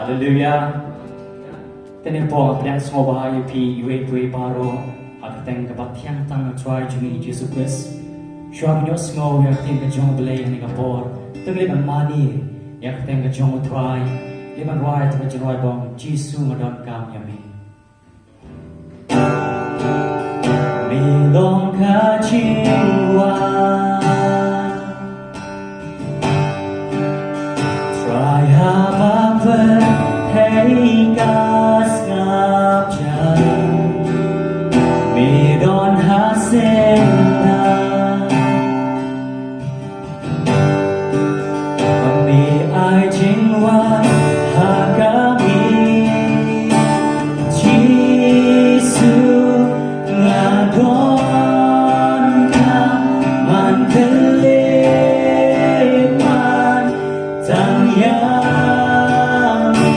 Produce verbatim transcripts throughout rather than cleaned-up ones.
Haleluya. Te ne pong pdiang sngewbha ïa phi iwei pa iwei baroh ha ka kyrteng kaba thiang tang U Trai jong ngi Jisu Khrist. Shuwa ban ïohsngew ïa ka ktien ka jong U Blei ha kane ka por, to ngin leit ban mane ïa ka ktien ka jong U Trai. Leit ban rwai ïa ka jingrwai bong Jisu nga donkam ïa me. Me long ka jingwan Trai haba pyrthei ka sngap jan, me don ha seng na. Me ai jingwan ha ka mi Jisu nga don ka man kylli man tang ïa me.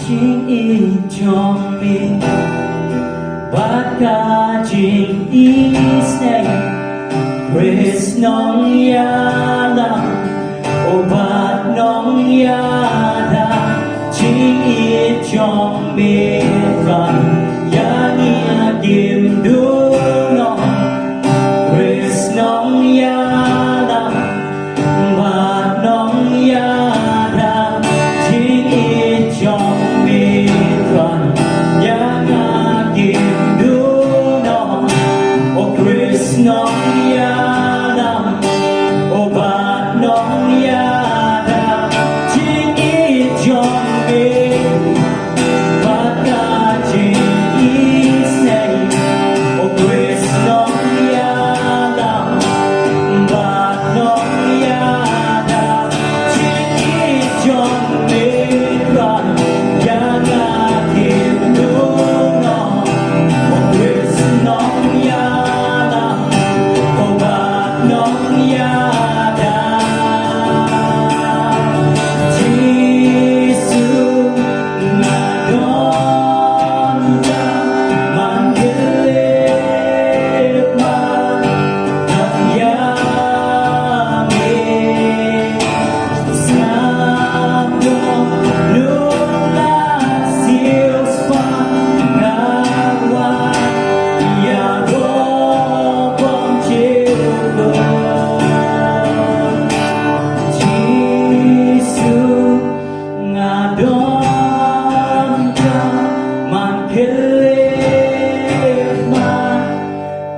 Jingïeit jong me bad ka jingïeit sneng, Khrist nongïalam, u bad nongïada. Jingïeit jong me ban ïa ngi kim duh noh, Khrist nongïalam bad nongïada. Jingïeit jong me ban ïa nga kim duh noh, o Khrist nongïalam, o bad nongïada. Jingïeit jong me bad ka jingïeit sneng, o Khrist nongïalam bad nongïada. Jingïeit jong me ban ïa nga kim duh noh, o Khrist nongïalam, o bad nongïada. Jisu, nga don ka man kylli man tang ïa me.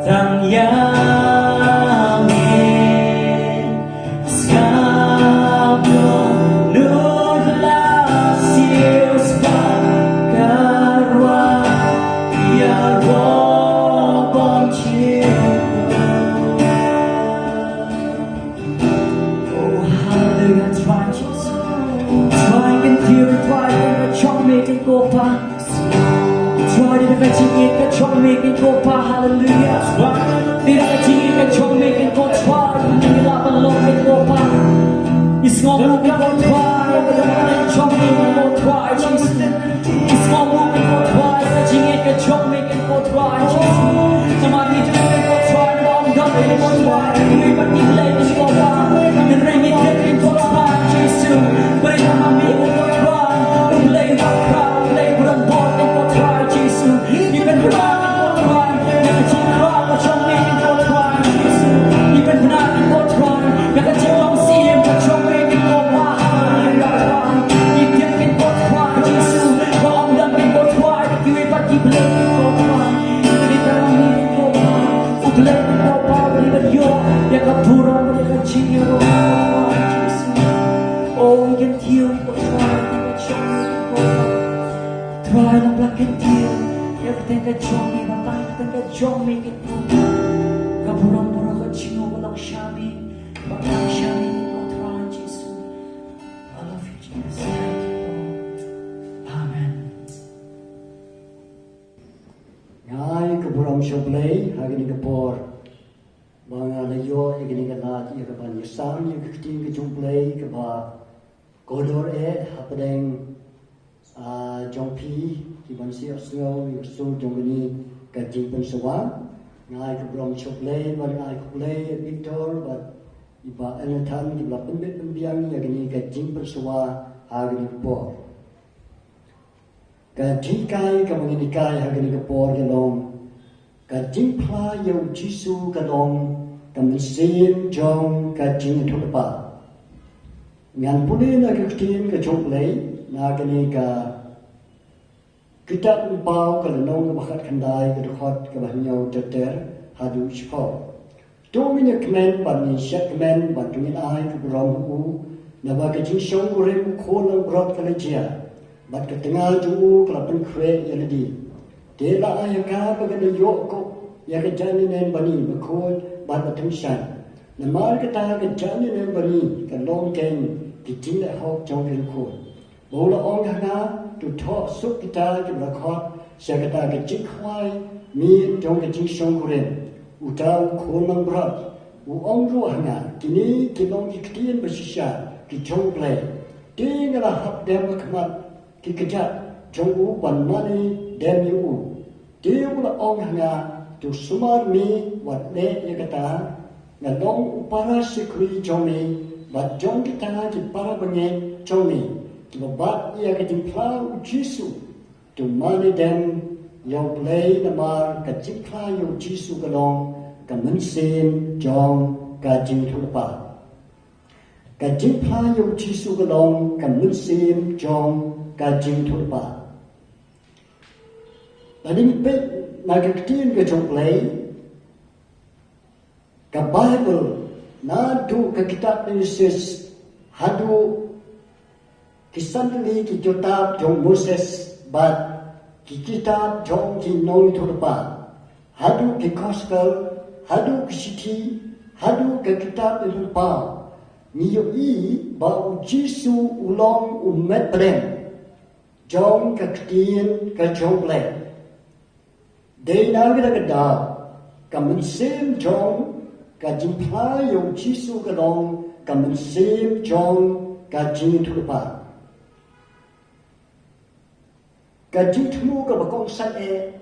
Tang ïa me. Skam nut la siu spah ka ruah ïa roh bym jia. Oh, hallelujah, Trai Jisu. Trai, kan thiu, Trai, kan shong me, kan ko pa. Trai, Ka jingïeit ka jong me kin ko Pa, haleluya. Te ka jingïeit ka jong me kin ko Trai, ngi la ban long kin ko Pa. Ngi sngew mo kin ko Trai, ka jingïeit ka jong me kin ko Trai Jisu. Ngi sngew mo kin ko Trai, ka jingïeit ka jong me kin ko Trai Jisu. Namar ngi ju kin ko Trai, namar ym don kin ko Trai, ngi pat ngi Blei kin ko Pa. Ngi reng ngi tip kin ko Trai Jisu. Bad namar me kin ko Trai, U Blei uba khraw, U Blei uba don bor kin ko Trai Jisu. Ngi pynbna kin ko Trai ïa ka jingkhraw ka jong me kin ko Trai Jisu. Ngi pynbna kin ko Trai ïa ka jinglong siem ka jong me kin ko Pa. Ngi tip kin ko Trai Jisu ba ym don kin ko Trai kiwei pat ki blei kin ko Trai. Ngi tip kin ko Trai, U Blei kin ko Pa, U Blei ban ïoh ïa ka burom ïa ka jingïaroh kin ko Trai Jisu. O ngi kyntiew kin ko Trai ïa ka jong me kin ko Trai. Trai Nongpynim, kyntiew ïa ka kyrteng ka jong me, ba tang ka kyrteng ka jong me kin ko. Ka burom baroh ka jong u ka long sha me, ba tang sha me kin ko Trai Jisu. I love you, Jesus. Amen. Nga ai ka burom sha U Blei ha kane ka por ba nga la ïoh ïa kane ka lad ïa ka ban ïasam ïa ka ktien ka jong U Blei kaba kordor eh hapdeng, ah, jong phi ki ban sngewthuh ïa ka sur jong kane ka jingpynsawa. Nga ai ka burom sha U Blei, bad nga ai khublei ïa Victor bad i Bah Elnathan kiba la pynbit pynbiang ïa kane ka jingpynsawa ha kane ka por. Ka jinghikai kaba ngin hikai ha kane ka por ka long, ka jingphla ïa U Jisu ka long ka mynsiem jong ka jingïathuhlypa. Ngan pule na ka ktien ka jong U Blei na kane ka Kitab Lyngbaw ka lynnong kaba khatkhyndai, ka dkhot kaba hynñiew ter ter haduh shiphew. To ngin ïa kmen bad ngin shait kmen bad to ngin ai ka burom ha u, naba ka jingshongkurim u khun langbrot ka la jia, bad ka tnga jong u ka la pynkhreh ïa lade. Te la ai ha ka ba kan ïoh kup ïa ka jingïaineh bani bakhuid bad batyngshaiñ. Namar kata ka jingïaineh bani ka long keiñ ki jingleh hok jong ki riewkhuid. Ba u la ong ha nga, to thoh suk kita kiba la khot sha kata ka jingkhawai miet jong ka jingshongkurim. Uta u khun langbrot u ong ruh ha nga, kine ki long ki ktien bashisha ki jong U Blei. Te nga la hap dem ha khmat ki kjat jong u ban mane dem ïa u. Te u la ong ha nga, to sumar me wat leh ïa kata. Nga long u para shakri jong me bad jong kita ki para bangeit jong me kiba bat ïa ka jingphla U Jisu. To mane dem ïa U Blei, namar ka jingphla ïa U Jisu ka long ka mynsiem jong ka jingïathuhlypa. Ka jingphla ïa U Jisu ka long ka mynsiem jong ka jingïathuhlypa. Lada ngi peit na ka ktien ka jong U Blei, ka Baibl, naduh ka kitab Jenesis haduh ki san tylli ki kitab jong Moses bad ki kitab jong ki nongïathuhlypa, haduh ki gospel, haduh ki shithi, haduh ka kitab Lyngbaw, ngi ïohi ba U Jisu u long u met pdeng jong ka ktien ka jong U Blei. Dei na kata ka daw, ka mynsiem jong ka jingphla ïa U Jisu ka long ka mynsiem jong ka jingïathuhlypa. Ka jingthmu kaba kongsan eh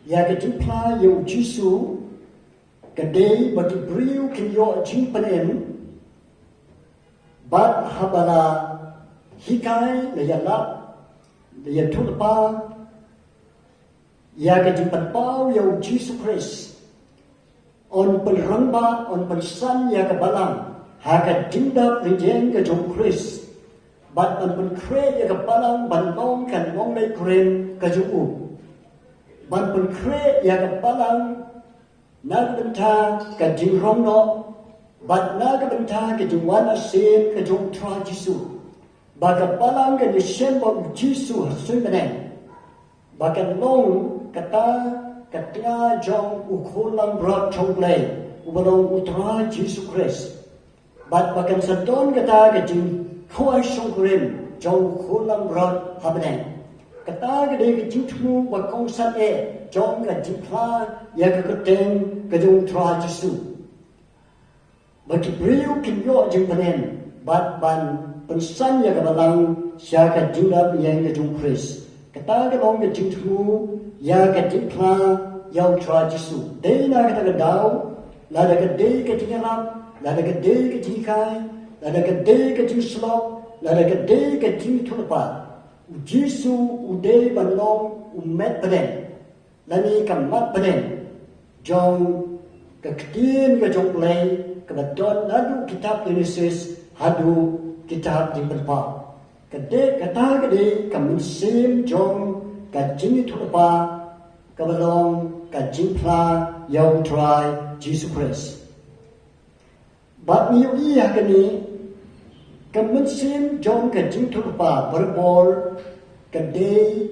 ïa ka jingphla ïa U Jisu ka dei ba ki briew kin ïoh jingpynim, bad haba la hikai, la ïalap, la ïathuhlypa ïa ka jingpynpaw ïa U Jisu Khrist, yn pynrangbah, yn pynsan ïa ka balang ha ka jingdap rynïeng ka jong U Khrist, bad yn pynkhreh ïa ka balang ban long ka nongleit kurim ka jong u, ban pynkhreh ïa ka balang na ka bynta ka jingrong noh bad na ka bynta ka jingwan arsien ka jong U Trai Jisu, ba ka balang kan ïashem bad U Jisu ha suiñ bneng, ba kan long kata ka tnga jong u khun langbrot jong U Blei uba long U Trai Jisu Khrist. Bad ba kan sa don kata ka jingkhawai shongkurim jong u khun langbrot ha bneng. Kata ka dei ka jingthmu ba kongsan eh jong ka jingphla ïa ka kyrteng ka jong U Trai Jisu. Ba ki briew kin ïoh jingpynim bad ban pynsan ïa ka balang sha ka jinglap ïeng ka jong U Khrist. Kata ka long ka jingthmu ïa ka jingphla ïa U Trai Jisu. Dei na kata ka daw, lada ka dei ka jingïalap, lada ka dei ka jinghikai, lada ka dei ka jingslok, lada ka dei ka jingïathuhlypa, U Jisu u dei ban long u met pdeng lane ka mat pdeng jong ka ktien ka jong U Blei kaba don naduh kitab Genesis haduh kitab Jingpynpaw. Ka dei, kata ka dei ka mynsiem jong ka jingïathuhlypa kaba long ka jingphla ïa U Trai Jisu Khrist. Bad ngi ïohi ha kane, ka mynsiem jong ka jingïathuhlypa barabor ka dei,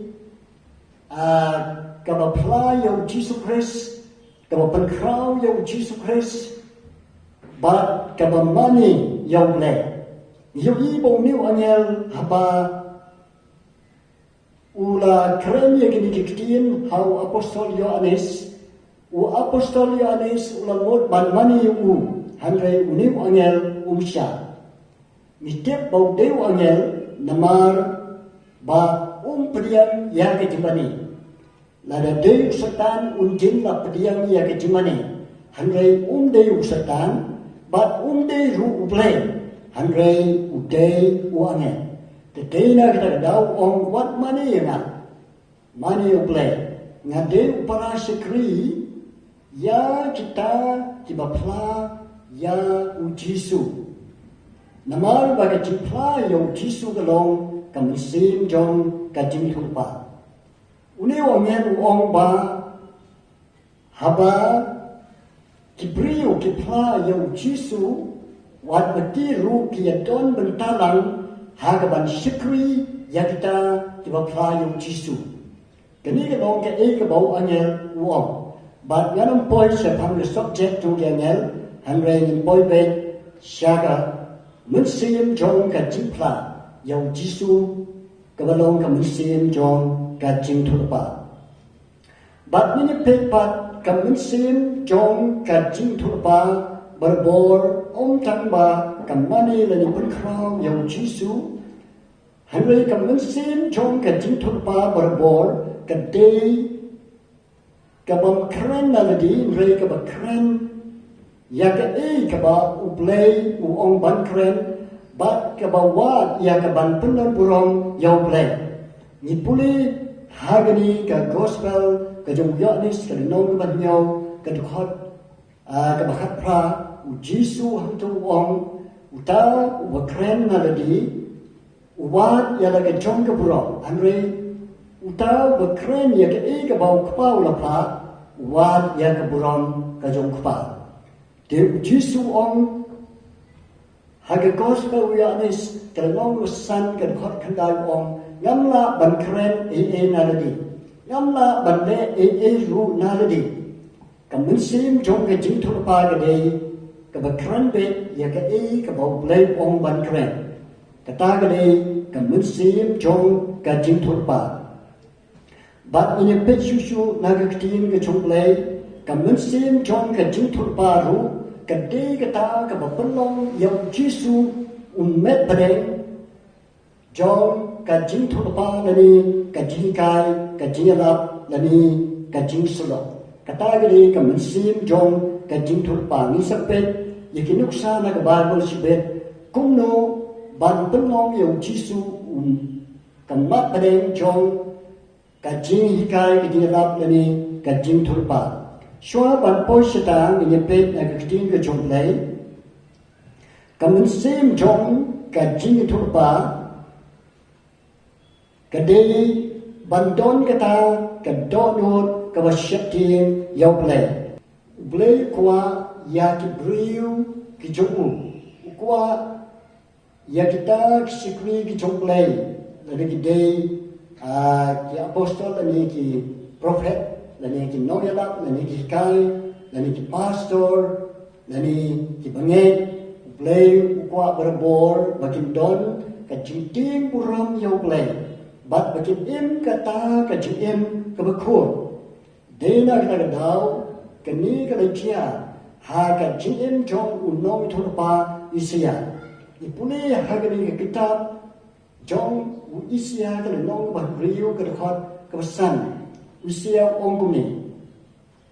ah, kaba phla ïa U Jisu Khrist, kaba pynkhraw ïa U Jisu Khrist, bad kaba mane ïa U Blei. Ngi ïohi ba une u angel haba u la kren ïa kine ki ktien ha u apostol Ïoannis, u apostol Ïoannis u la mut ban mane ïa u, hynrei une u angel um shah. Ngi tip ba u dei u angel namar ba um pdiang ïa ka jingmane. Lada dei u Soitan un jin la pdiang ïa ka jingmane, hynrei um dei u Soitan, bad um dei ruh U Blei, hynrei u dei u angel. Te dei na kata ka daw u ong, wat mane ïa nga, mane ïa U Blei. Nga dei u para shakri ïa kita kiba phla ïa U Jisu. Namar ba ka jingphla ïa U Jisu ka long ka mynsiem jong ka jingïathuhlypa. Une u angel u ong ba haba ki briew ki phla ïa U Jisu, wat ba ki ruh ki ïadon bynta lang ha kaban shakri ïa kita kiba phla ïa U Jisu. Kane ka long kaei kaba u angel u ong. Bad ngan ym poi shaphang ka subject jong ki angel, hynrei ngin poi beit sha ka mynsiem jong ka jingphla ïa U Jisu, kaba long ka mynsiem jong ka jingïathuhlypa. Bad ngin ïa peit pat ka mynsiem jong ka jingïathuhlypa barabor, ym tang ba ka mane lane pynkhraw ïa U Jisu, hynrei ka mynsiem jong ka jingïathuhlypa barabor ka dei kabym kren na lade, hynrei kaba kren ïa kaei kaba U Blei u ong ban kren, bad kaba wad ïa kaban pynlong burom ïa U Blei. Ngi pule ha kane ka gospel ka jong u Ïoannis, ka lynnong kaba hynñiew, ka dkhot, ah, kaba khatphra, U Jisu hangto u ong, uta uba kren na lade u wad ïa la ka jong ka burom, hynrei uta uba kren ïa kaei kaba U Kpa u la phah, u wad ïa ka burom ka jong U Kpa. Te U Jisu u ong ha ka gospel u Ïoannis, ka lynnong kaba san, ka dkhot khyndai u ong, ngam lah ban kren ei ei na lade. Ngam lah ban leh ei ei ruh na lade. Ka mynsiem jong ka jingïathuhlypa ka dei kaba kren beit ïa kaei kaba U Blei u ong ban kren. Kata ka dei ka mynsiem jong ka jingïathuhlypa. Bad ngin ïa peit shuh shuh na ka ktien ka jong U Blei, ka mynsiem jong ka jingïathuhlypa ruh ka dei kata kaba pynlong ïa U Jisu u met pdeng jong ka jingïathuhlypa lane ka jinghikai, ka jingïalap lane ka jingsyllok. Kata ka dei ka mynsiem jong ka jingïathuhlypa. Ngin sa peit ïa ki nuksa na ka Baibl shibit, kumno ban pynlong ïa U Jisu u, ka mat pdeng jong ka jinghikai, ka jingïalap lane ka jingïathuhlypa. Shuwa ban poi shata, ngin ïa peit na ka ktien ka jong U Blei. Ka mynsiem jong ka jingïathuhlypa ka dei ban don kata ka dohnud kaba sheptieng ïa U Blei. U Blei u kwah ïa ki briew ki jong u. U kwah ïa kita ki shakri ki jong U Blei, lane ki dei, ah, ki apostol, lane ki prophet, lane ki nongïalap, lane ki hikai, lane ki pastor, lane ki bangeit. U Blei u kwah barabor ba kin don ka jingtieng burom ïa U Blei. bad ba kin im kata ka jingim kaba khuid. Dei na kata ka daw, kane ka la jia ha ka jingim jong u nongïathuhlypa Isaïah. Ngi pule ha kane ka kitab jong u Isaïah, ka lynnong ba hynriew, ka dkhot kaba san. U Isaïah u ong kumne: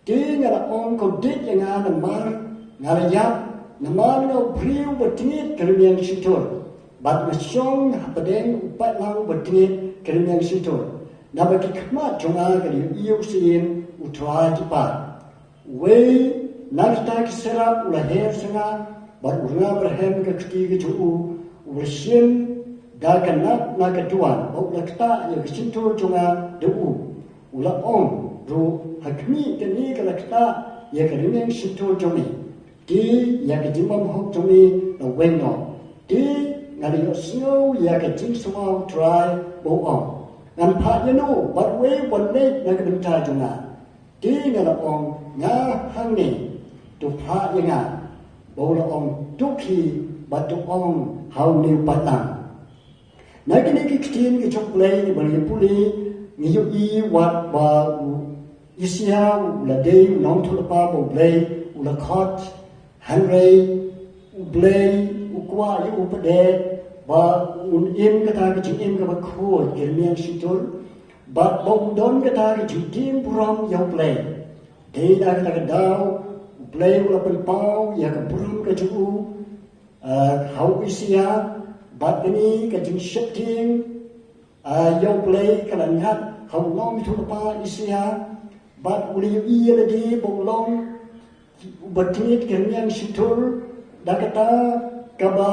Te nga la ong, khuid ïa nga, namar nga la ïap, namar nga u briew ba tngit ka rmiang shyntur, bad nga shong hapdeng u paidlang ba tngit ka rmiang shyntur. Naba ki khmat jong nga ki la ïohi ïa u syiem U Trai ki par. Uwei na kita ki serap u la her sha nga, bad u rngap rhem ka kti ka jong u, u la shim da ka nap na ka duwan, bad u la ktah ïa ka shyntur jong nga da u. U la ong ruh, ha khmih, kane ka la ktah ïa ka rmiang shyntur jong me, te ïa ka jingbymhok jong me la weng noh. Te nga la ïohsngew ïa ka jingsngew U Trai ba u ong: Ngan phah ïa no, bad uei uban leit na ka bynta jong nga? Te nga la ong, nga hangne, to phah ïa nga. Ba u la ong, to khie bad to ong ha une u paidlang. Na kine ki ktien ki jong U Blei kiba ngi pule, ngi ïohi wat ba u Isaïah u la dei u nongïathuhlypa ba U Blei u la khot. Hynrei U Blei u kwah ïa u pat de ba un im kata ka jingim kaba khuid ka rmiang shyntur, bad ba un don kata ka jingtieng burom ïa U Blei. Dei na kata ka daw U Blei u la pynpaw ïa ka burom ka jong u, ah, ha u Isaïah, bad kane ka jingsheptieng, ah, ïa U Blei ka la ngat ha u nongïathuhlypa Isaïah, bad u la ïohi ïa lade ba u long uba tngit ka rmiang shyntur, da kata kaba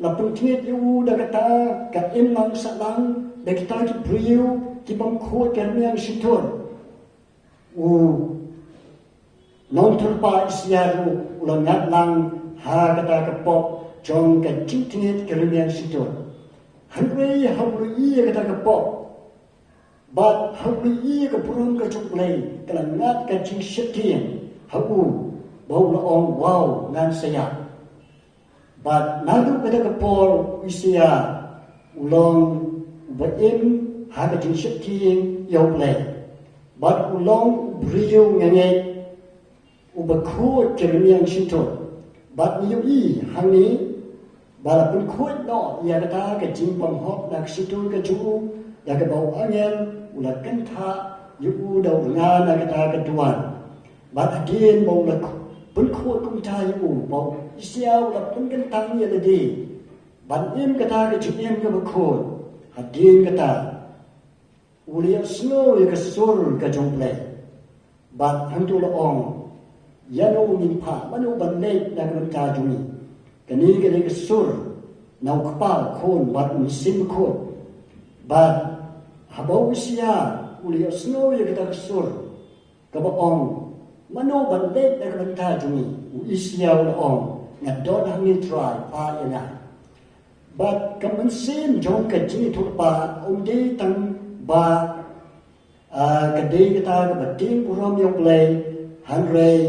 la pyntngit ïa u da kata ka imlang sahlang, da kita ki briew ki bym khuid ka rmiang shyntur. U nongïathuhlypa Isaïah ruh u la ngat lang ha kata ka pop jong ka jingtngit ka rmiang shyntur. Hynrei haba u la ïohi ïa kata ka pop, bad haba u la ïohi ïa ka burom ka jong U Blei, ka la ngat ka jingsheptieng ha u, ba u la ong, wow, ngan sa ïap. Bad naduh kata ka por u Isaïah u long uba im ha ka jingsheptieng ïa U Blei, bad u long u briew ngeit, uba khuid ka rmiang shyntur. Bad ngi ïohi hangne ba la pynkhuid noh ïa kata ka jingbymhok na ka shyntur ka jong u, da kaba u angel u la kynthah ïa u da u rnga na kata ka duwan. Bad hadien ba u la pynkhuid kumta ïa u, ba u Isaïah u la pynkyntang ïa lade ban im kata ka jingim kaba khuid. Hadien kata u la ïohsngew ïa ka sur ka jong U Blei. Bad hangto u la ong, ïano ngin phah, mano ban leit na ka bynta jong ngi? Kane ka dei ka sur na u Kpa, u Khun bad u Mynsiem Bakhuid. Bad haba u Isaïah u la ïohsngew ïa kata ka sur kaba ong, mano ban leit na ka bynta jong ngi, u Isaïah u la ong, nga don hangne Trai, phah ïa nga. Bad ka mynsiem jong ka jingïathuhlypa um dei tang ba, ah, ka dei kata kaba tieng burom ïa U Blei, hynrei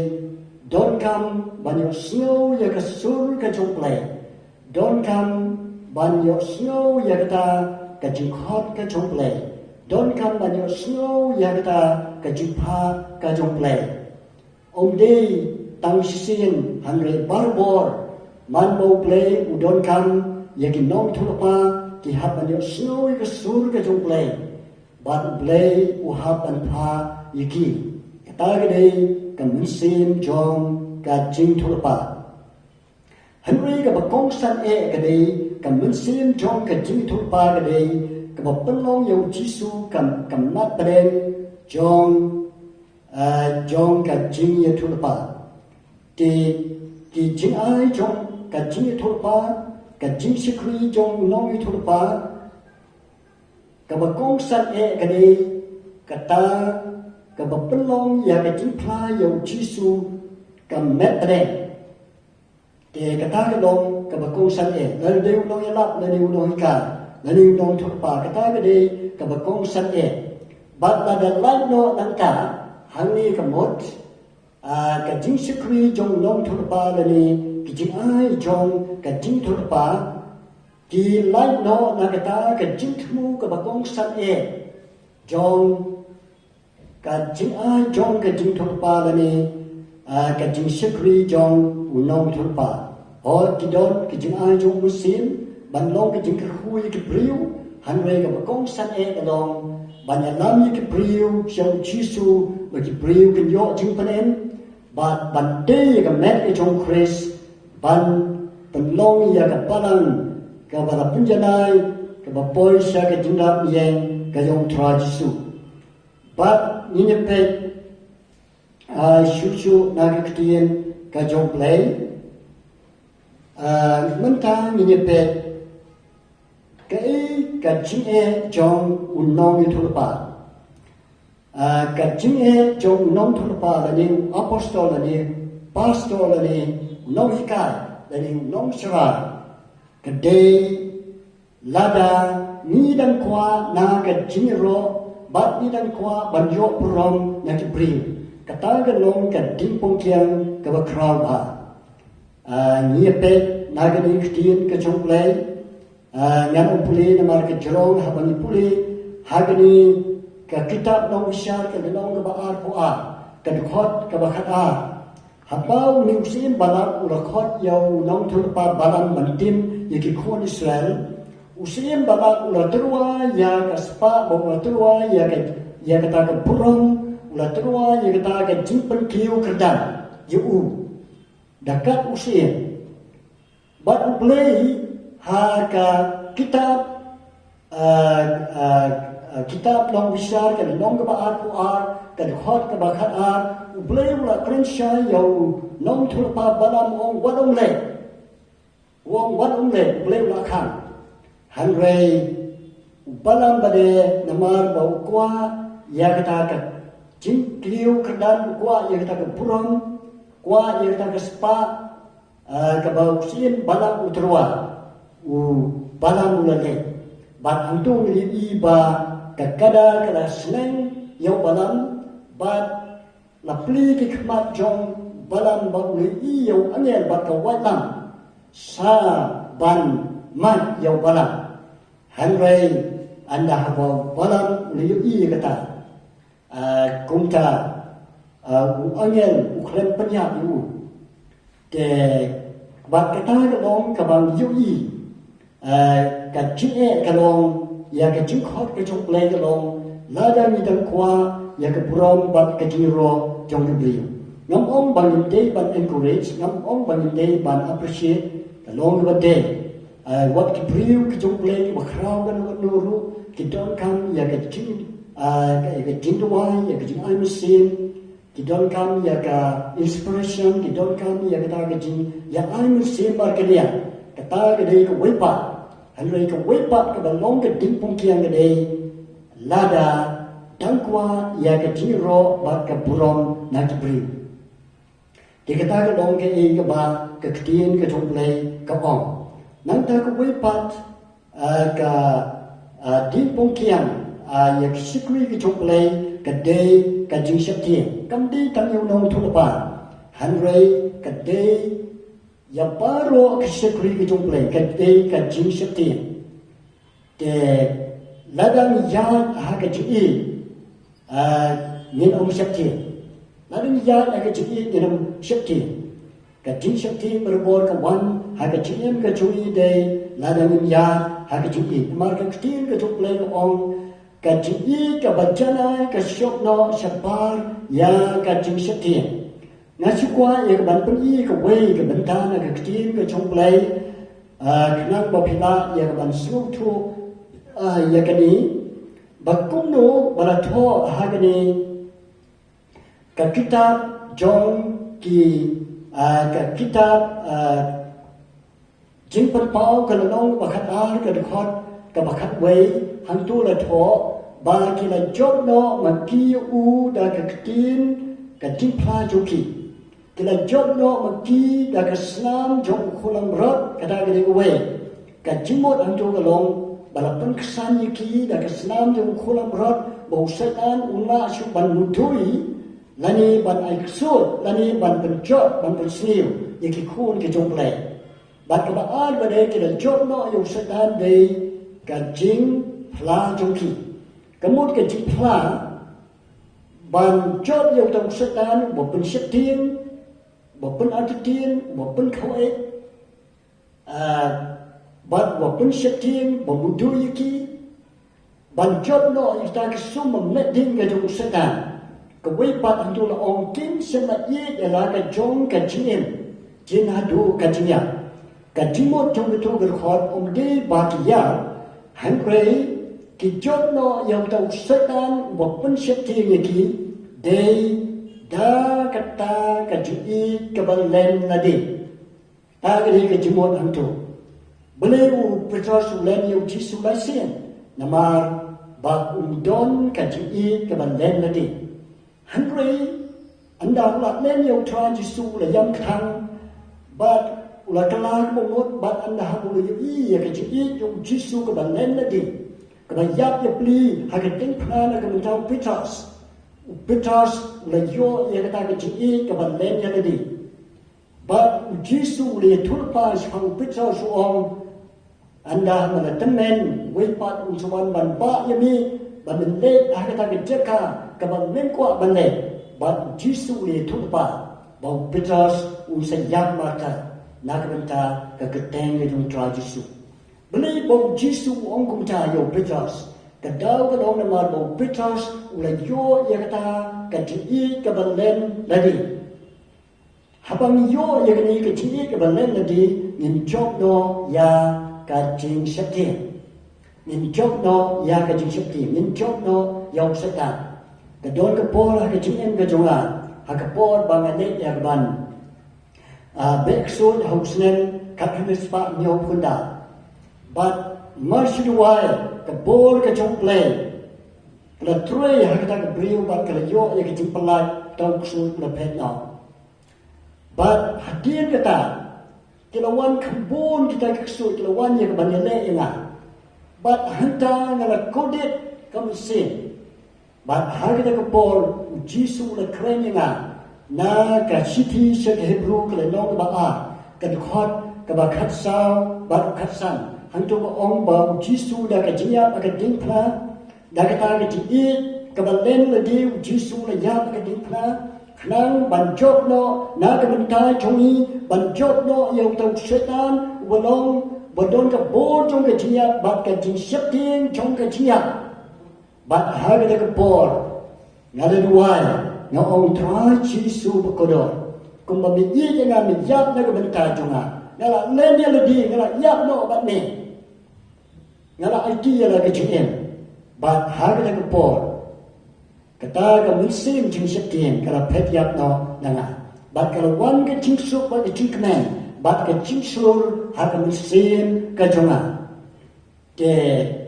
donkam ban ïohsngew ïa ka sur ka jong U Blei. Donkam ban ïohsngew ïa kata ka jingkhot ka jong U Blei. Donkam ban ïohsngew ïa kata ka jingphah ka jong U Blei. Um dei tang shisien hynrei barabor, man ba U Blei u donkam ïa ki nongïathuhlypa ki hap ban ïohsngew ïa ka sur ka jong U Blei, bad U Blei u hap ban phah ïa ki. Kata ka dei ka mynsiem jong ka jingïathuhlypa. Hynrei kaba kongsan eh ka dei, ka mynsiem jong ka jingïathuhlypa ka dei kaba pynlong ïa u Jisu ka, ka mat pdeng jong, eh, jong ka jingïathuhlypa. Te ki jingai jong ka jingïathuhlypa, ka jingshakri jong u nongïathuhlypa, kaba kongsan eh ka dei kata kaba pynlong ïa ka jingphla ïa u Jisu ka mat pdeng. Te kata ka long kaba kongsan eh, lane dei u nongïalap, lane u nonghikai, lane u nongïathuhlypa, kata ka dei kaba kongsan eh. Bad lada lait noh nangta, hangne ka mut, ah, ka jingshakri jong u nongïathuhlypa lane ki jingai jong ka jingïathuhlypa Ki lait noh na kata ka jingthmu kaba kongsan eh jong ka jingai jong ka jingthulpa lane, ah, ka jingshakri jong u nongthulpa. Hooid, ki don ki jingai jong u mynsiem ban long ka jingkyrkhu ïa ki briew, hynrei kaba kongsan eh ka long ban ïalam ïa ki briew sha u Jisu, ba ki briew kin ïoh jingpynim, bad ban tei ïa ka met ka jong u Khrist, ban pynlong ïa ka balang kaba la pynjanai, kaba poi sha ka jinglap ïeng ka jong u Trai Jisu. Bad ngin ïa peit, ah, shuh shuh na ka ktien ka jong u Blei. Ah, mynta ngin ïa peit kaei ka jingeh jong u nongïathuhlypa. Ah, ka jingeh jong u nongïathuhlypa lane u apostol lane pastor lane u nonghikai lane u nongshakri ka dei lada ngi dang kwah na ka jingïaroh bad ngi dang kwah ban ïoh burom na ki briew. Kata ka long ka dingpongkiang kaba khraw bha. Ah, ngi ïa peit na kane ka ktien ka jong u Blei. Ah, ngan ym pule namar ka jrong haba ngi pule ha kane ka kitab Nongbishar ka lynnong kaba arphew ar, ka dkhot kaba khatar. Haba une u syiem Balak u la khot ïa u nongïathuhlypa Balaam ban tim ïa ki khun Israel, u syiem Balak u la tyrwa ïa ka spah, bad u la tyrwa ïa ka, ïa kata ka burom, u la tyrwa ïa kata ka jingpynkiew kyrdan ïa u da kat u syiem. Bad u Blei ha ka kitab, ah, ah, ah, kitab Nongbishar ka lynnong kaba arphew ar, ka dkhot kaba khatar, u Blei u la kren shai ïa u nongïathuhlypa Balaam, u ong wat ym leh. U ong wat ym leh, u Blei u la khang. Hynrei u Balaam pat namar ba u kwah ïa kata ka jingkiew kyrdan, u kwah ïa kata ka burom, kwah ïa kata ka spah, ah, kaba u syiem Balak u tyrwa, u Balaam u la leh. Bad hangto ngi ïohi ba ka kada ka la sneng ïa u Balaam, bad la plie ki khmat jong u Balaam bad u la ïohi ïa u angel bad ka waitlam sa ban mad ïa u Balaam. Hynrei ynda haba u Balaam u la ïohi ïa kata, ah, kumta, ah, u angel u khlem pynïap ïa u. Te bad kata ka long kaba ngi ïohi, ah, ka jingeh ka long ïa ka jingkhot ka jong u Blei ka long, lada ngi dang kwah ïa ka burom bad ka jingïaroh jong ki briew. Ngam ong ba ngim dei ban encourage, ngam ong ba ngim dei ban appreciate, ka long kaba dei. Ah, wat ki briew ki jong u Blei kiba khraw kano kano ruh ki donkam ïa ka jing, ah, ka, ïa ka jingduwai, ïa ka jingai mynsiem, ki donkam ïa ka inspiration, ki donkam ïa kata ka jing, ïa ai mynsiem bad ka liang. Kata ka dei kawei pat. Hynrei kawei pat kaba long ka dingpongkiang ka dei lada dang kwah ïa ka jingïaroh bad ka burom na ki briew. Te kata ka long kaei kaba ka ktien ka jong u Blei ka ong. Nangta kawei pat, ah, ka, ah, dingpongkiang, ah, ïa ka shakri ka jong u Blei ka dei ka jingsheptieng. Kam dei tang ïa u nongïathuhlypa, hynrei ka dei ïa baroh ki shakri ki jong u Blei, ka dei ka jingsheptieng. Te lada ngi ïaid ha ka jingïeit, ah, ngin ym sheptieng. Lada ngi ïaid ha ka jingïeit ngin ym sheptieng. Ka jingsheptieng barabor ka wan ha ka jingim ka jong ngi dei lada ngin ïaid ha ka jingïeit. Namar ka ktien ka jong u Blei ka ong, ka jingïeit kaba janai ka shong noh shabar ïa ka jingsheptieng. Nga shu kwah ïa ka ban pyni kawei ka bynta na ka ktien ka jong u Blei, ah, khnang ba phi lah ïa ka ban sngewthuh, ah, ïa kane, ba kumno ba la thoh ha kane ka kitab jong ki, ah, ka kitab, ah, Jingpynpaw ka lynnong ba khatar ka dkhot kaba khatwei, hangto la thoh ba ki la jop noh ma ki ïa u da ka ktien ka jingphla jong ki. Ki la jop noh ma ki da ka snam jong u khun langbrot, kata ka dei kawei. Ka jingmut hangto ka long ba la pynksan ïa ki da ka snam jong u khun langbrot, ba u Soitan um lah shuh ban mudui lane ban ai ksuid lane ban pynjot ban pynsniew ïa ki khun ki jong u Blei. Bad kaba ar ba dei ki la jop noh ïa u Soitan dei ka jingphla jong ki. Ka mut ka jingphla ban jop ïa uta u Soitan uba pynsheptieng, uba pynartatien, uba pynkhaw eh, ah, bad uba pynsheptieng, uba mudui ïa ki, ban jop noh ïa kita ki sum ba meh ding ka jong u Soitan. Kawei pat hangto la ong kim shym la ïeit ïa la ka jong ka jingim, jin haduh ka jingïap. Ka jingmut jong kito ki dkhot ym dei ba ki ïap, hynrei ki jop noh ïa uta u Soitan uba pynsheptieng ïa ki, dei da kata ka jingïeit kaba len lade. Ta ka dei ka jingmut hangto. Balei u Petros u len ïa u Jisu lai sien? Namar ba um don ka jingïeit kaba len lade. Hynrei ynda u la len ïa u Trai Jisu, u la ïam kthang, bad u la kylla ka bamut, bad ynda haba u la ïohi ïa ka jingïeit jong u Jisu kaba len lade, kaba ïap ïapli ha ka diengphna na ka bynta u Petros, u Petros u la ïoh ïa kata ka jingïeit kaba len ïa lade. Bad u Jisu u la ïathuhlypa shaphang u Petros, u ong, ynda haba la tymmen, uwei pat un sa wan ban bah ïa me, ba men leit ha kata ka jaka kaba men kwah ban leit. Bad u Jisu u la ïathuhlypa ba u Petros un sa ïap martyr na ka bynta ka kyrteng ka jong u Trai Jisu. Balei ba u Jisu u ong kumta ïa u Petros? Ka daw ka long namar ba u Petros u la ïoh ïa kata ka jingïeit kaba len lade. Haba ngi ïoh ïa kane ka jingïeit kaba len lade, ngin jop noh ïa ka jingsheptieng. Ngin jop noh ïa ka jingsheptieng, ngin jop noh ïa u Soitan. Ka don ka por ha ka jingim ka jong nga, ha ka por ba nga leit ïa ka ban, ah, beh ksuid ha u snem khathynriew spah hynñiewphew khyndai. Bad mar shu duwai, ka bor ka jong U Blei ka la trei ha kata ka briew bad ka la ïoh ïa ka jingpyllait, uta u ksuid u la phet noh. Bad hadien kata, ki la wan kham bun kita ki ksuid, ki la wan ïa ka ban ïaleh ïa nga. Bad hangta nga la kordit ka mynsiem. Bad ha kata ka por u Jisu u la kren ïa nga na ka shithi sha ki Hebru ka lynnong kaba ar, ka dkhot kaba khatsaw bad khatsan. Hangto ka ong ba u Jisu da ka jingïap ha ka diengphna, da kata ka jingïeit kaba len lade u Jisu u la ïap ha ka diengphna, khnang ban jop noh na ka bynta jong ngi, ban jop noh ïa uta u Soitan uba long, uba don ka bor jong ka jingïap bad ka jingsheptieng jong ka jingïap. Bad ha kata ka por nga la duwai, nga ong, Trai Jisu bakordor, kumba me ïeit ïa nga, me ïap na ka bynta jong nga, nga la len ïa lade, nga la ïap noh bad me. Nga la aiti ïa la ka jingim. Bad ha kata ka por, kata ka mynsiem jingsheptieng ka la phet ïap noh na nga. Bad ka la wan ka jingsuk bad ka jingkmen bad ka jingshlur ha ka mynsiem ka jong nga. Te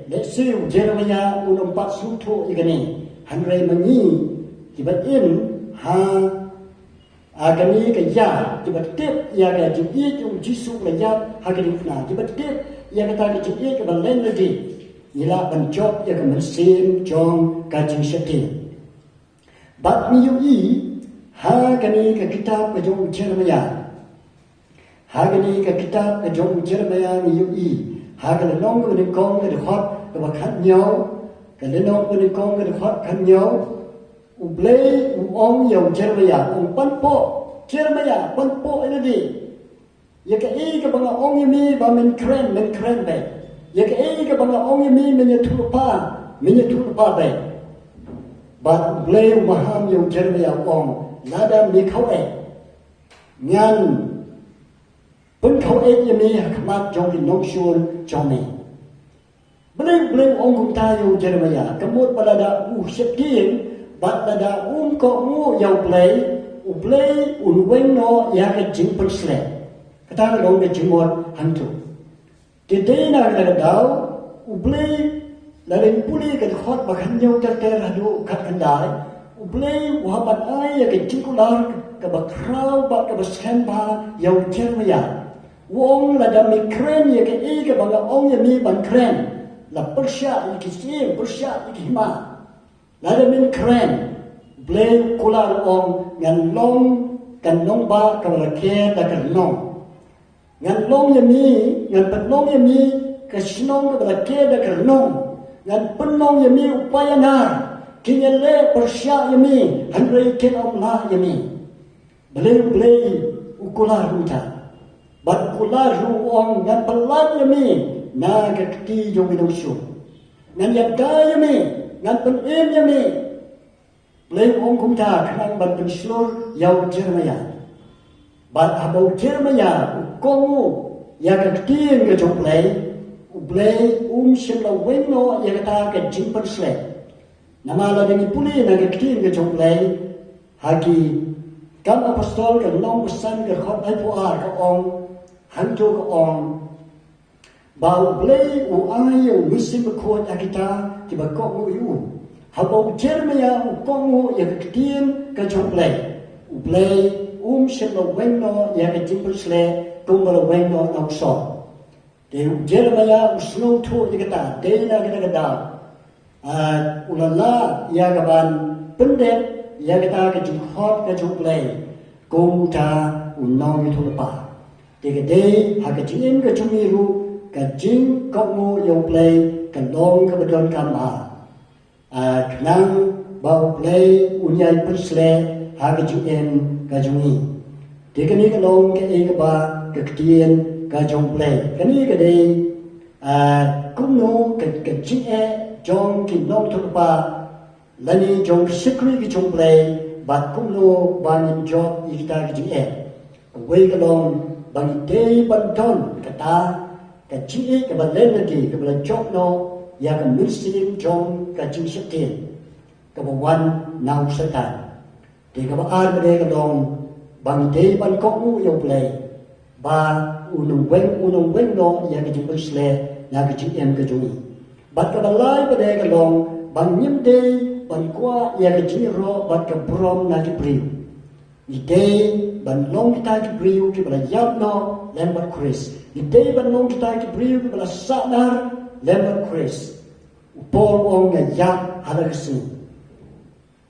lehse u Jeremiah un ym pat sngewthuh ïa kane, hynrei ma ngi kiba im ha, ha kane ka ïa, kiba tip ïa ka jingïeit u Jisu ba la ïap ha ka diengphna, kiba tip ïa kata ka jingïeit kaba len lade, ngi lah ban jop ïa ka mynsiem jong ka jingsheptieng. Bad ngi ïohi ha kane ka kitab ka jong u Jeremiah. Ha kane ka kitab ka jong u Jeremiah ngi ïohi ha ka lynnong kaba nyngkong, ka dkhot kaba khathynñiew, ka lynnong kaba nyngkong, ka dkhot khathynñiew. U Blei u ong ïa u Jeremiah, ong, Panpoh Jeremiah, panpoh ïa lade. Ïa kaei kaba nga ong ïa me ba men kren, men kren beit. Ïa kaei kaba nga ong ïa me men ïathuhlypa, men ïathuhlypa beit. Bad U Blei u maham ïa u Jeremiah, u ong, lada me khaw eh, ngan pynkhaw eh ïa me ha khmat jong ki nongshun jong me. Balei, balei u ong kumta ïa u Jeremiah? Ka mut ba lada u sheptieng bad lada um kohnguh ïa U Blei, U Blei un weng noh ïa ka jingpynsleh. Kata ka long ka jingmut hangto. Te dei na kata ka daw, U Blei, lada ngi pule ka dkhot ba khathynñiew ter ter haduh khatkhyndai, U Blei u hap ban ai ïa ka jingkular kaba khraw bad kaba skhem bha ïa u Jeremiah. U ong, lada me kren ïa kaei kaba nga ong ïa me ban kren, la pyrshah ïa ki syiem, pyrshah ïa ki hima, lada men kren, Blei u kular, u ong, ngan long ka nongbah kaba rakhe da ka rnong. Ngan long ïa mi, ngan pynlong ïa mi ka shnong kaba la keh da ka rnong. Ngan pynlong ïa mi u paidbah. Kin ïaleh pyrshah ïa mi, hynrei kin ym lah ïa mi. Balei, balei u kular ruh ta? Bad u kular ruh u ong, ngan pyllait ïa mi na ka kti jong ki nongshun. Ngan ïada ïa mi, ngan pynim ïa mi. Balei u ong kumta? Khnang ban pynshlur ïa u Jeremiah. Bad haba u Jeremiah u kohnguh ïa ka ktien ka jong U Blei, U Blei um shym la weng noh ïa kata ka jingpynsleh. Namar lada ngi pule na ka ktien ka jong U Blei, ha Ki Kam Apostol ka lynnong ba san ka dkhot laiphew ar ka ong, hangto ka ong, ba U Blei u ai ïa u Mynsiem Bakhuid ha kita kiba kohnguh ïa u. Haba u Jeremiah u kohnguh ïa ka ktien ka jong U Blei, U Blei um shym la weng noh ïa ka jingpynsleh kumba la weng noh na u Saul. Te u Jeremiah u sngewthuh ïa kata, dei na kata ka daw, ah, u la lah ïa ka ban pyndep ïa kata ka jingkhot ka jong U Blei kum uta u nongïathuhlypa. Te ka dei ha ka jingim ka jong ngi ruh, ka jingkohnguh ïa U Blei ka long kaba donkam bha. Ah, khnang ba U Blei un ïai pynsleh ha ka jingim ka jong ngi. Te kane ka long kaei kaba ka ktien ka jong U Blei. Kane ka dei, ah, kumno ka, ka jingeh jong ki nongïathuhlypa lane jong ki shakri ki jong U Blei, bad kumno ba ngin jop ïa kita ki jingeh. Kawei ka long ba ngi dei ban don kata ka jingïeit kaba len lade kaba la jop noh ïa ka mynsiem jong ka jingsheptieng kaba wan na u Soitan. Te kaba ar ka dei ka long ba ngi dei ban kohnguh ïa U Blei ba un ym weng, un ym weng noh ïa ka jingpynsleh na ka jingim ka jong ngi. Bad kaba lai ka dei ka long ba ngim dei ban kwah ïa ka jingïaroh bad ka burom na ki briew. Ngi dei ban long kita ki briew kiba la ïap noh lem bad Khrist. Ngi dei ban long kita ki briew kiba la sahnarphna lem bad Khrist. U Paul u ong, nga ïap ha la ka sngi.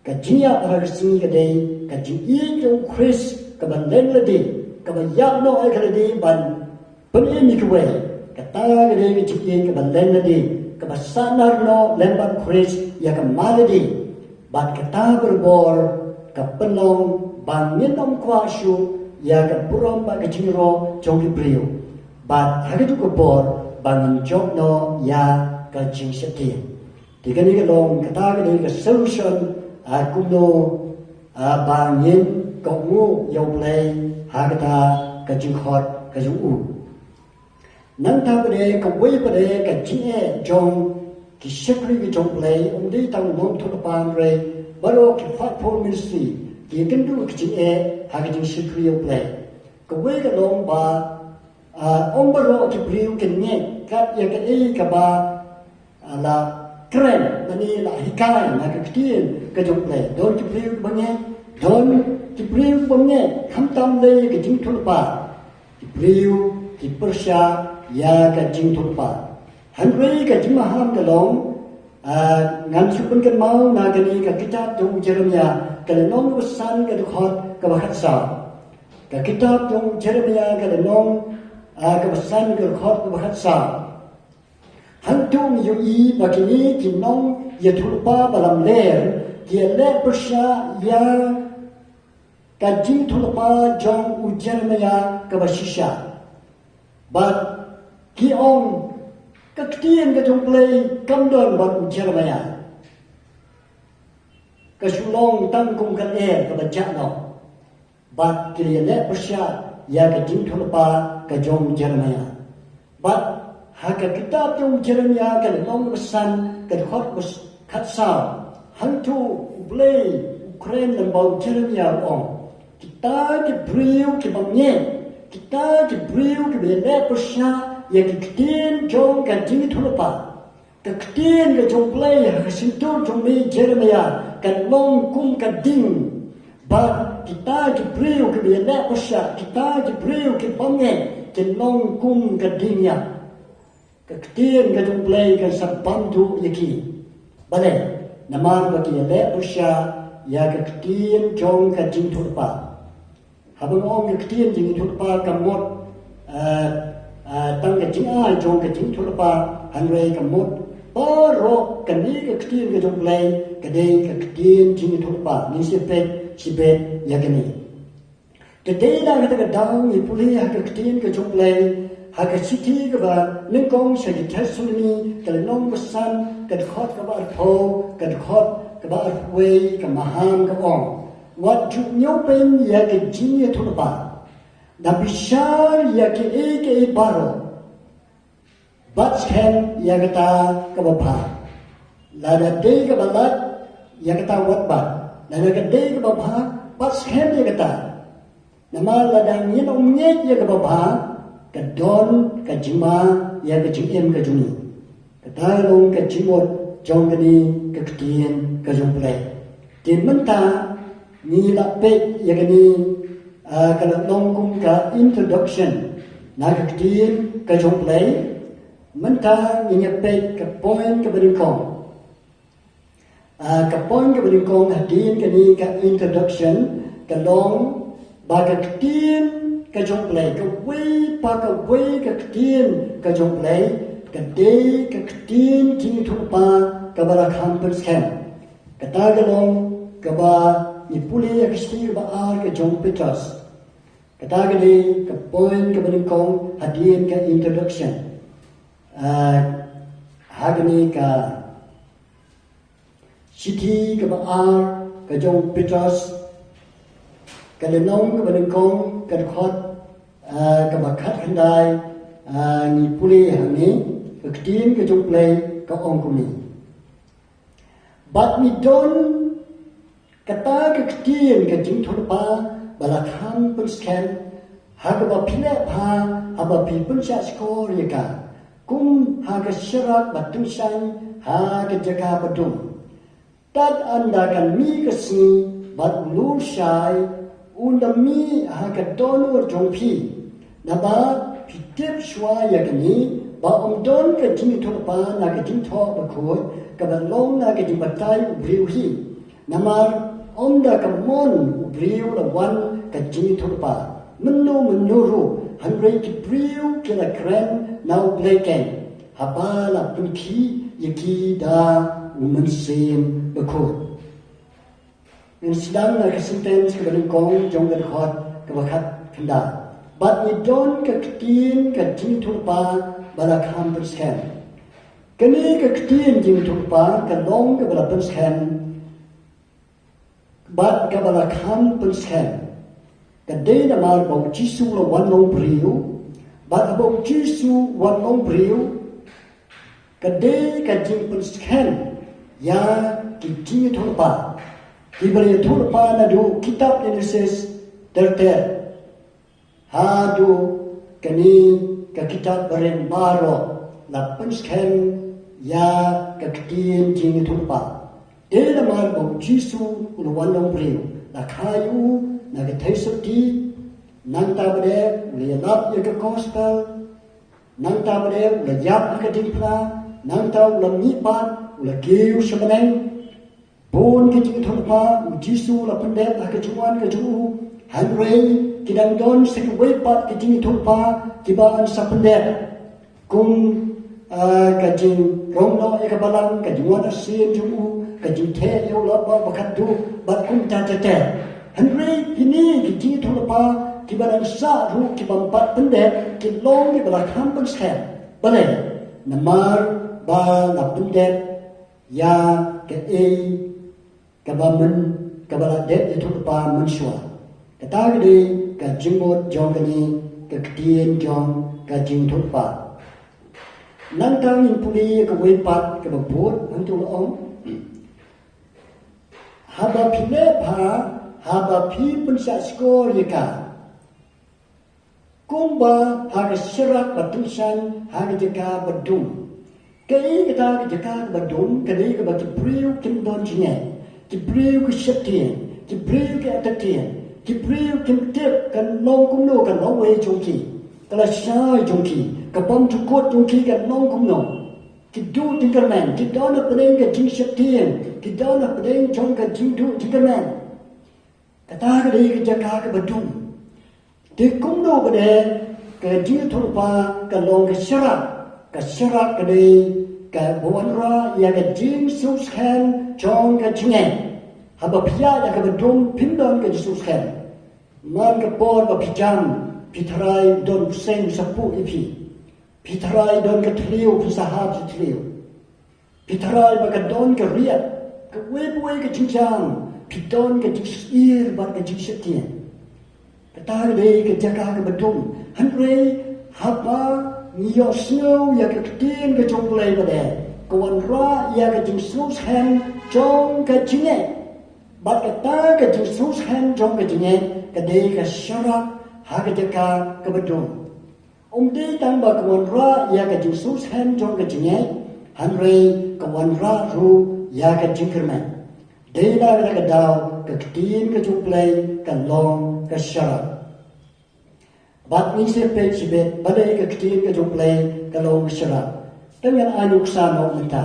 Ka jingïap ha la ka sngi ka dei ka jingïeit jong u Khrist kaba len lade, kaba ïap noh ïa ka lade ban pynim ïa kiwei. Kata ka dei ka jingïeit kaba len lade, kaba sahnarphna lem bad Khrist ïa ka ma lade. Bad kata barabor ka pynlong ba ngin ym kwah shuh ïa ka burom bad ka jingïaroh jong ki briew. Bad ha kajuh ka por ba ngin jop noh ïa ka jingsheptieng. Te kane ka long kata ka dei ka solution, ah, kumno, ah, ba ngin kohnguh ïa U Blei ha kata ka jingkhot ka jong u. Nangta pat de kawei pat de ka jingeh jong ki shakri ki jong U Blei, ym dei tang u nongïathuhlypa hynrei baroh ki fivefold ministry ki ïakynduh ka jingeh ha ka jingshakri ïa U Blei. Kawei ka long ba, ah, ym baroh ki briew kin ngeit kat ïa kaei kaba, ah, la kren lane la hikai na ka ktien ka jong U Blei. Don ki briew kiba ngeit, don ki briew kibym ngeit, khamtam lei ïa ka jingïathuhlypa. Ki briew ki pyrshah ïa ka jingïathuhlypa. Hynrei ka jingmaham ka long, ah, ngan shu pynkynmaw na kane ka kitab jong u Jeremiah ka lynnong kaba san ka dkhot kaba khatsaw. Ka kitab jong u Jeremiah ka lynnong, ah, kaba san ka dkhot kaba khatsaw. Hangto ngi ïohi ba kine ki nongïathuhlypa ba lamler ki ïaleh pyrshah ïa ka jingïathuhlypa jong u Jeremiah kaba shisha. Bad ki ong, ka ktien ka jong U Blei kam don bad u Jeremiah. Ka shu long tang kum ka lyer kaba jah noh. Bad ki la ïaleh pyrshah ïa ka jingïathuhlypa ka jong u Jeremiah. Bad ha ka kitab jong u Jeremiah ka lynnong kaba san ka dkhot kaba khatsaw, hangto U Blei u kren lem bad u Jeremiah u ong, kita ki briew kibym ngeit, kita ki briew kiba ïaleh pyrshah ïa ki ktien jong ka jingïathuhlypa. Ka ktien ka jong U Blei ha ka shyntur jong me Jeremiah kan long kum ka ding. Bad kita ki briew kiba ïaleh pyrshah, kita ki briew kibym ngeit kin long kum ka ding ïa. Ka ktien ka jong U Blei kan sa bam duh ïa ki. Balei? Namar ba ki ïaleh pyrshah ïa ka ktien jong ka jingïathuhlypa. Haba nga ong ka ktien jingïathuhlypa ka mut Ah, ah, tang ka jingai jong ka jingïathuhlypa, hynrei ka mut baroh kane ka ktien ka jong U Blei ka dei ka ktien jingïathuhlypa. Ngin sa peit shibit ïa kane. Te dei na kata ka daw ngi pule ha ka ktien ka jong U Blei ha ka shithi kaba nyngkong sha ki Thessaloni, ka lynnong ba san, ka dkhot kaba arphew, ka dkhot kaba arphew wei, ka maham ka ong: Wat ju ñiewbeiñ ïa ka jingïathuhlypa, da bishar ïa kiei kiei baroh, bad skhem ïa kata kaba bha. Lada dei kaba lait, ïa kata wat bat. Lada ka dei kaba bha, bad skhem ïa kata. Namar lada ngin ym ngeit ïa kaba bha, ka don ka jingma ïa ka jingim ka jong ngi. Kata long ka jingmut jong kane ka ktien ka jong U Blei. Te mynta ngi la peit ïa kane, ah, ka la long kum ka introduction na ka ktien ka jong U Blei. Mynta ngin ïa peit ka point kaba nyngkong. Ah, ka point kaba nyngkong hadien kane ka introduction ka long ba ka ktien ka jong U Blei, kawei pa kawei ka ktien ka jong U Blei, ka dei ka ktien jingïathuhlypa kaba la kham pynskhem. Kata ka long kaba ngi pule ha ka shithi kaba ar ka jong u Petros. Kata ka dei ka point kaba nyngkong hadien ka introduction. Ah, ha kane ka shithi kaba ar ka jong u Petros, ka lynnong kaba nyngkong, ka dkhot, ah, kaba khatkhyndai, ah, ngi pule hangne, ka ktien ka jong U Blei ka ong kumne: Bad ngi don kata ka ktien ka jingïathuhlypa ba la kham pynskhem, ha kaba phi leh bha haba phi pynshah shkor ïa ka, kum ha ka sharak ba tyngshaiñ ha ka jaka ba dum. Tad haduh kan mih ka sngi bad u lur shai un da mih ha ka dohnud jong phi. Naba phi tip shuwa ïa kane ba ym don ka jingïathuhlypa na ka jingthoh bakhuid kaba long na ka jingbatai u briew hi. Namar ym da ka mon u briew la wan ka jingïathuhlypa. Mynno mynno ruh, hynrei ki briew ki la kren na U Blei keiñ, haba la pynkhih ïa ki da u Mynsiem Bakhuid. Ngan sdang na ka sentence kaba nyngkong jong ka dkhot kaba khatkhyndai: Bad ngi don ka ktien ka jingïathuhlypa ba la kham pynskhem. Kane ka ktien jingïathuhlypa ka long kaba la pynskhem bad kaba la kham pynskhem. Ka dei namar ba u Jisu u la wan long briew, bad haba u Jisu u wan long briew, ka dei ka jingpynskhem ïa ki jingïathuhlypa kiba la ïathuhlypa naduh kitab Jenesis ter ter haduh kane ka kitab Barim baroh la pynskhem ïa ka ktien jingïathuhlypa. Te namar ba u Jisu u la wan long briew, la kha ïa u na ka theisotti, nangta bad u la ïalap ïa ka gospel, nangta bad u la ïap ha ka diengphna, nangta u la mihpat, u la kiew sha bneng. Bun ki jingïathuhlypa u Jisu u la pyndep ha ka jingwan ka jong u, hynrei ki dang don sa kiwei pat ki jingïathuhlypa kiba yn sa pyndep, kum, ah, ka jingrong noh ïa ka balang, ka jingwan arsien jong u, ka jingtheh ïa u lap bad bakhatduh, bad kumta ter ter. Hynrei kine ki jingïathuhlypa kiba dang sah ruh kiba ym pat pyndep ki long kiba la kham pynskhem. Balei? Namar ba la pyndep ïa kaei kaba myn, kaba la dep ïathuhlypa mynshuwa. Kata ka dei ka jingmut jong kane ka ktien jong ka jingïathuhlypa. Nangta ngin pule ïa kawei pat kaba bud, hangto la ong: Haba phi leh bha, haba phi pynshah shkor ïa ka, kumba ha ka sharak ba tyngshaiñ ha ka jaka ba dum. Kaei kata ka jaka ba dum? Ka dei kaba ki briew kim don jingeh, ki briew ki sheptieng, ki briew ki entertain, ki briew kim tip kan long kumno ka lawei jong ki, ka lashai jong ki, ka bym jukut jong ki kan long kumno. Ki duh jingkyrmen, ki don hapdeng ka jingsheptieng, ki don hapdeng jong ka jingduh jingkyrmen. Kata ka dei ka jaka kaba dum. Te kumno ka dei Ka jingïathuhlypa ka long ka sharak. Ka sharak ka dei kaba wanrah ïa ka jingsngewskhem jong ka jingngeit. Haba phi ïaid ha kaba dum phim don ka jingsngewskhem. Man ka por ba phi jam, phi tharai don u seng u sapuh ïa phi. Phi tharai don ka thliew, phi sa hap sha thliew. Phi tharai ba ka don ka riat, kawei pa kawei ka jingjam, phi don ka jingsyier bad ka jingsheptieng. Kata ka dei ka jaka kaba dum. Hynrei haba ngi ïohsngew ïa ka ktien ka jong U Blei ba dei, ka wanrah ïa ka jingsngewskhem jong ka jingngeit. Bad kata ka jingsngewskhem jong ka jingngeit ka dei ka sharak ha ka jaka kaba dum. Ym dei tang ba ka wanrah ïa ka jingsngewskhem jong ka jingngeit, hynrei ka wanrah ruh ïa ka jingkyrmen. Dei na kata ka daw ka ktien ka jong U Blei ka long ka sharak. Bad ngin sa peit shibit balei ka ktien ka jong U Blei ka long ka sharak. Te ngan ai nuksa noh mynta.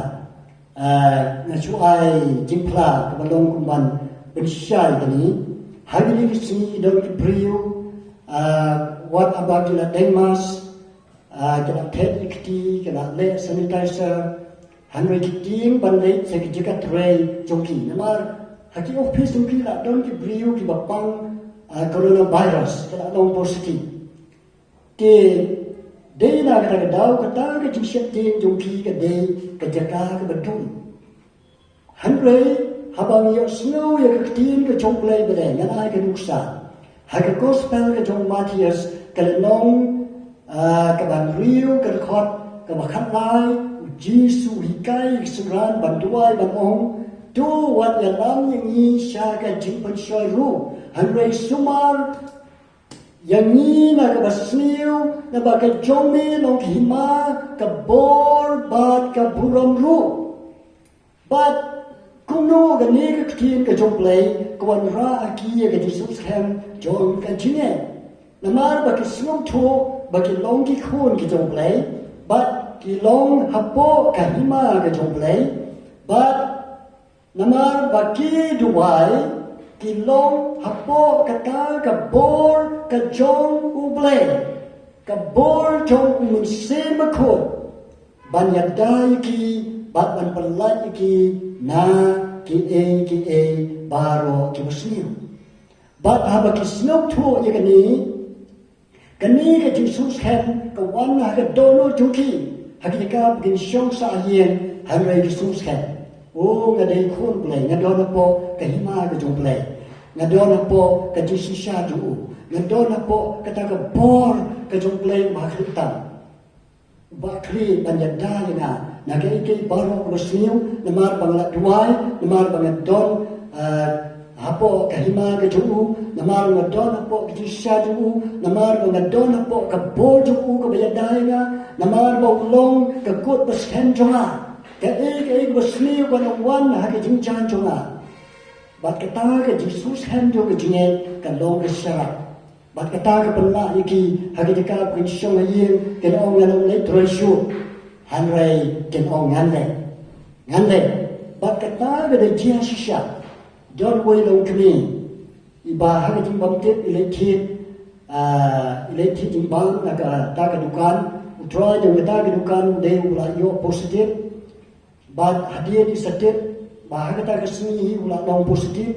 Ah, nga shu ai jingphla kaba long kumban pynshai kane. Ha kine ki sngi don ki briew, ah, wat haba ki la deng mask, ah, ki la thet ïa ki kti, ki la leh sanitizer, hynrei ki tieng ban leit sha ki jaka trei jong ki. Namar ha ki office jong ki la don ki briew kiba pang, ah, coronavirus, ki la long positive. Te dei na kata ka daw kata ka jingsheptieng jong ki ka dei ka jaka kaba dum. Hynrei haba ngi ïohsngew ïa ka ktien ka jong U Blei ba dei, ngan ai ka nuksa. Ha ka gospel ka jong u Mathaios ka lynnong, ah, kaba hynriew ka dkhot kaba khatlai, u Jisu u hikai ïa ki synran ban duwai ban ong, to wat ïalam ïa ngi sha ka jingpynshoi ruh, hynrei sumar ïa ngi na kaba sniew, naba ka jong me long ka hima, ka bor bad ka burom ruh. Bad kumno kane ka ktien ka jong U Blei ka wanrah ha ki ïa ka jingsngewskhem jong ka jingngeit. Namar ba ki sngewthuh ba ki long ki khun ki jong U Blei, bad ki long hapoh ka hima ka jong U Blei, bad namar ba ki duwai, ki long hapoh kata ka bor ka jong U Blei, ka bor jong U Mynsiem Bakhuid, ban ïada ïa ki bad ban pyllait ïa ki na kiei kiei baroh kiba sniew. Bad haba ki sngewthuh ïa kane, kane ka jingsngewskhem ka wan ha ka dohnud jong ki, ha ki jaka ba kin shong sah ha ïing, hynrei ki sngewskhem, o, nga dei khun U Blei, nga don hapoh ka hima ka jong U Blei, nga don hapoh ka jingshisha jong u, nga don hapoh kata ka bor ka jong U Blei uba ha khlieh tam. Uba khlieh ban ïada ïa nga na kaei kaei baroh kaba sniew, namar ba nga la duwai, namar ba nga don, ah, hapoh ka hima ka jong u, namar ba nga don hapoh ka jingshisha jong u, namar ba nga don hapoh ka bor jong u kaba ïada ïa nga, namar ba u long ka kut ba skhem jong nga. Kaei kaei kaba sniew kan ym wan ha ka jingjia jong nga. Bad kata ka jingsngewskhem jong ka jingngeit ka long ka sharak. Bad kata ka pynlah ïa ki ha ka jaka ba kin shong ha ïing, kin ong ngan ym leit trei shuh. Hynrei kin ong ngan leit. Ngan leit. Bad kata ka dei jia shisha. Don uwei u kmie, iba ha ka jingbymtip i leit thied, ah, i leit thied jingbam na kata ka dukan. U trai jong kata ka dukan u dei uba la ïoh positive. Bad hadien i sa tip ba ha kata ka sngi hi u la long positive,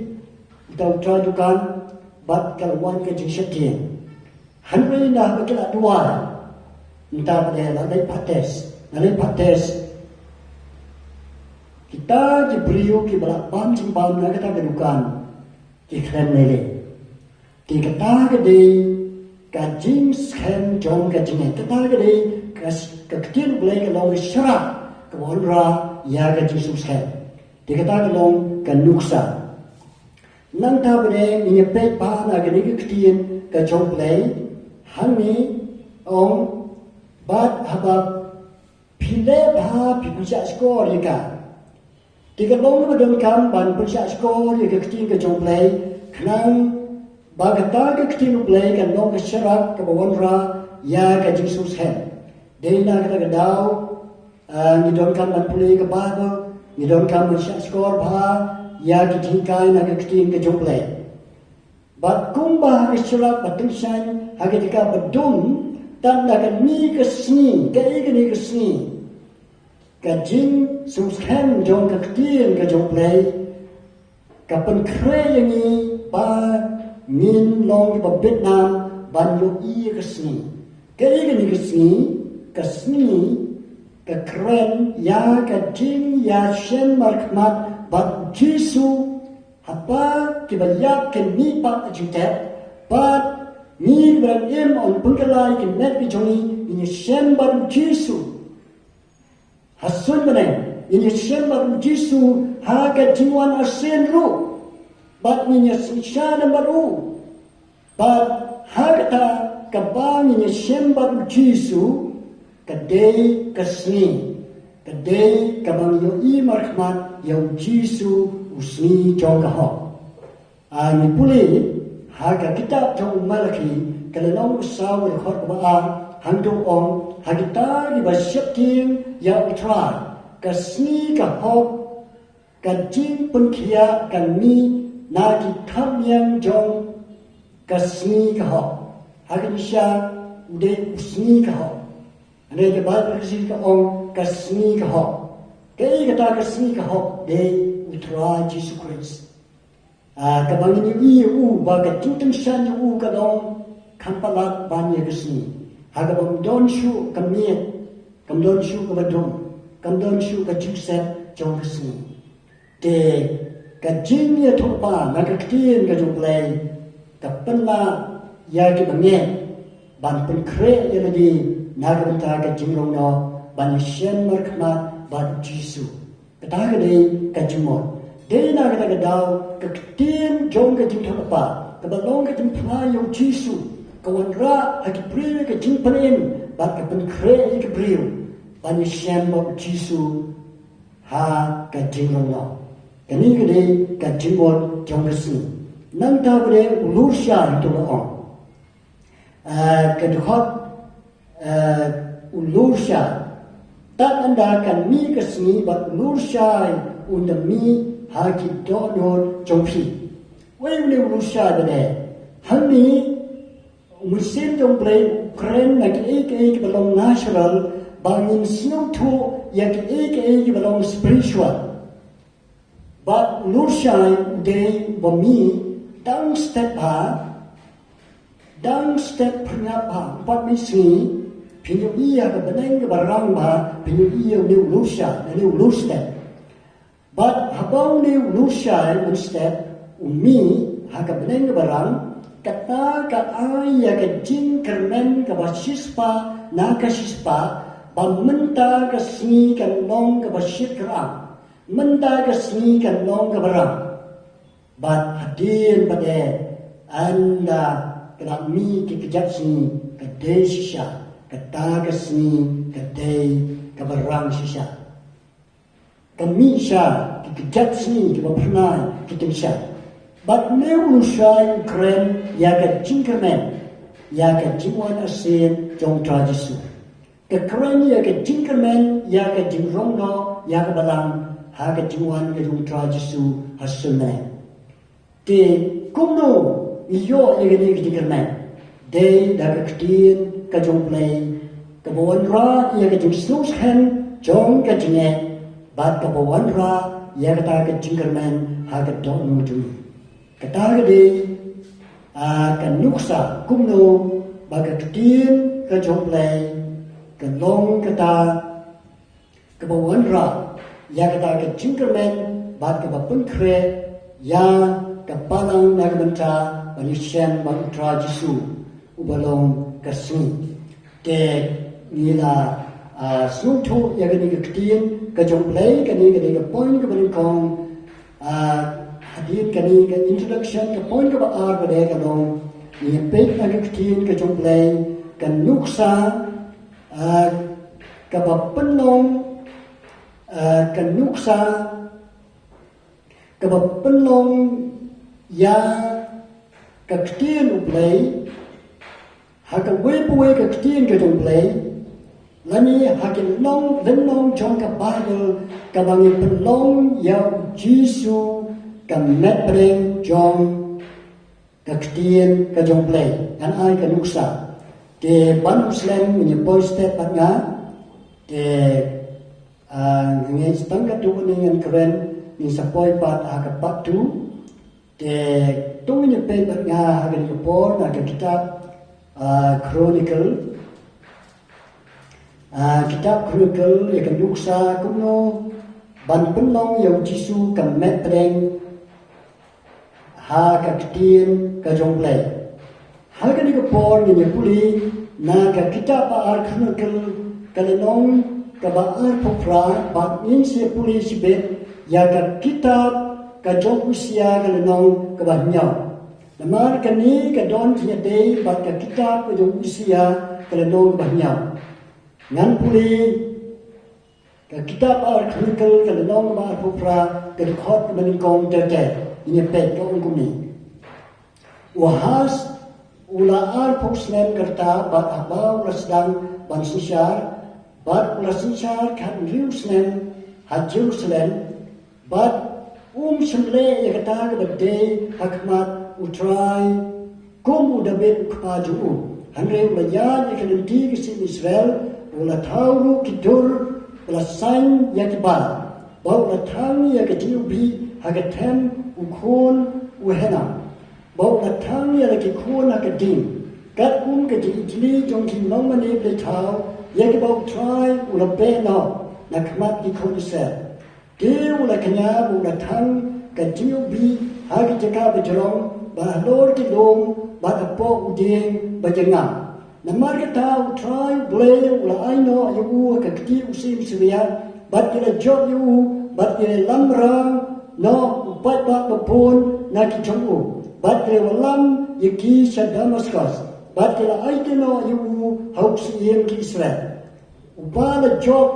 uta u trai dukan, bad ka la wan ka jingsheptieng. Hynrei na haba ki la duwai, mynta pat la leit pat test, la leit pat test. Kita ki briew kiba la bam jingbam na kata ka dukan ki khlem lei lei. Te kata ka dei ka jingskhem jong ka jingngeit. Kata ka dei ka, ka ktien U Blei ka long ka sharak kaba wanrah ïa ka jingsngewskhem. Te kata ka long ka nuksa. Nangta pat ngin ïa peit bha na kane ka ktien ka jong U Blei. Hangne ong, bad haba phi leh bha phi pynshah shkor ïa ka. Te ka long kaba donkam ban pynshah shkor ïa ka ktien ka jong U Blei, khnang ba kata ka ktien U Blei kan long ka sharak kaba wanrah ïa ka jingsngewskhem. Dei na kata ka daw, ah, ngi donkam ban pule ka Baibl, ngi donkam ban shah shkor bha ïa ki jinghikai na ka ktien ka jong U Blei. Bad kumba ha ka sharak ba tyngshaiñ ha ka jaka ba dum, Tang da kane ka sngi, kaei kane ka sngi, ka jingsngewskhem jong ka ktien ka jong U Blei ka pynkhreh ïa ngi ba ngin long kiba bit nam ban ïohi ïa ka sngi. Kaei kane ka sngi? Ka sngi ka kren ïa ka jingïashem markhmat bad U Jisu. Haba kiba ïap kin mih pat ha jingtep, bad ngi kiba dang im yn pynkylla ïa ki met ki jong ngi, ngin ïashem bad U Jisu ha suiñ bneng, ngin ïashem bad U Jisu ha ka jingwan arsien ruh, bad ngin ïasynshar lem bad u. Bad ha kata kaba ngin ïashem bad U Jisu, ka dei ka sngi, ka dei kaba ngi ïohi markhmat ïa U Jisu, u sngi jong ka hok. A, ngi pule ha ka kitab jong u Malakhi, ka lynnong ba saw, ka dkhot kaba ar, hangto ong: Ha kita kiba sheptieng ïa U Trai, ka sngi ka hok, ka jingpynkhiah kan mih na ki khapngiang jong ka sngi ka hok. Ha ka jingshisha u dei u sngi ka hok. Hynrei ka Baibl Khasi ka ong ka sngi ka hok. Kaei kata ka sngi ka hok? Dei U Trai Jisu Khrist. A, kaba ngin ïohi ïa u, ba ka jingtyngshaiñ ïa u ka long kham palat ban ïa ka sngi. Ha kaba ym don shuh ka miet, kam don shuh kaba dum, kam don shuh ka jingset jong ka sngi. Te ka jingïathuhpaw na ka ktien ka jong U Blei ka pynlait ïa kiba ngeit ban pynkhreh ïa lade na ka bynta ka jingrong noh ban ïashem markhmat bad U Jisu. Kata ka dei ka jingmut. Dei na kata ka daw ka ktien jong ka jingthoh lypa kaba long ka jingphla ïa U Jisu ka wanrah ha ki briew ka jingpynim bad ka pynkhreh ïa ki briew ban ïashem bad U Jisu ha ka jingrong noh. Kane ka dei ka jingmut jong ka sngi. Nangta ba dei u lurshai, to la ong. Ah, ka dkhot, ah, u lurshai. Tad ynda kan mih ka sngi bad u lurshai un da mih ha ki dohnud jong phi. Wei une u lurshai ba dei? Hangne u Mynsiem jong U Blei u kren na kiei kiei kiba long natural ba ngin sngewthuh ïa kiei kiei kiba long spiritual. Bad u lurshai u dei uba mih dang step bha, dang step phyrngat bha. Bad mynsngi phin ïohi ïa ka bneng kaba rang bha, phin ïohi ïa une u lurshai, une u lurstep. Bad haba une u lurshai mynstep u mih ha ka bneng kaba rang, kata ka ai ïa ka jingkyrmen kaba shispah na ka shispah, ba mynta ka sngi kan long kaba shit kyrang. Mynta ka sngi kan long kaba rang. Bad hadien pat de, ynda ka la mih ki kjat sngi, ka dei shisha, kata ka sngi ka dei kaba rang shisha. Ka mih sha ki kjat sngi kiba phyrnai ki tyngshaiñ. Bad une u lurshai u kren ïa ka jingkyrmen ïa ka jingwan arsien jong U Trai Jisu. Ka kren ïa ka jingkyrmen ïa ka jingrong noh ïa ka balang ha ka jingwan ka jong U Trai Jisu ha suiñ bneng. Te kumno ngi ïoh ïa kane ka jingkyrmen? Dei da ka ktien ka jong U Blei kaba wanrah ïa ka jingsngewskhem jong ka jingngeit bad kaba wanrah ïa kata ka jingkyrmen ha ka dohnud jong ngi. Kata ka dei, ah, ka nuksa kumno ba ka ktien ka jong U Blei ka long kata kaba wanrah ïa kata ka jingkyrmen bad kaba pynkhreh ïa ka balang na ka bynta ban ïashem bad U Trai Jisu uba long ka sngi. Te ngi la, ah, sngewthuh ïa kane ka ktien ka jong U Blei, kane ka dei ka point kaba nyngkong. Ah, hadien kane ka introduction, ka point kaba ar ba dei ka long, ngi peit na ka ktien ka jong U Blei, ka nuksa, ah, kaba pynlong, ah, ka nuksa kaba pynlong ïa ka ktien U Blei ha kawei pa kawei ka ktien ka jong U Blei, lane ha ki long lynnong jong ka Baibl kaba ngi pynlong ïa U Jisu, ka met pdeng jong ka ktien ka jong U Blei. Ngan ai ka nuksa. Te ban u slem ngin ïa poi stet bad nga. Te ngin sa tang katto katne ngan kren, ngin sa poi pat ha ka part two. Te to ngin ïa peit bad nga ha kane ka por na ka kitab Chronicle. Kitab Chronicle ïa ka nuksa kumno ban pynlong ïa u Jisu ka met pdeng ha ka ktien ka jong U Blei. Ha kane ka por ngin ïa pule na ka kitab ba ar Chronicle ka lynnong kaba arphew phra bad ngin sa ïa pule shibit ïa ka kitab ka jong Usia ka lynnong kaba hynñiew. Namar kane ka don jingïadei bad ka kitab ka jong Usia ka lynnong kaba hynñiew. Ngan pule ka kitab ar Chronicle ka lynnong ba arphew phra ka dkhot kaba nyngkong ter ter. Ngin ïa peit ka ong kumne. U Ahas u la arphew snem ka rta bad haba u la sdang ban synshar bad u la synshar khathynriew snem ha Jerusalem. Bad um shym leh ïa kata kaba dei ha khmat U Trai kum u Dabid u kpa jong u. Hynrei u la ïaid ïa ka lynti ka siem Israel, u la thaw ruh ki dur ba la saiñ ïa ki Baal. Ba u la thang ïa ka jingïohi ha ka them u khun u Hinnom. Ba u la thang ïa la ki khun ha ka ding. Katkum ka jingijli jong ki nongmane bleithaw ïa kiba U Trai u la beh noh na khmat ki khun Israel. Te u la kñia ba u la thang ka jingïohi ha ki jaka bajrong bad halor ki lum bad hapoh u dieng bajyrngam. Namar kata U Trai U Blei u la ai noh ïa u ha ka kti u syiem Syria bad ki la jop ïa u bad ki la lamraw noh u paidbah babun na ki jong u bad ki la wallam ïa ki sha Damaskus bad ki la aiti noh ïa u ha u syiem ki Israel. Uba la jop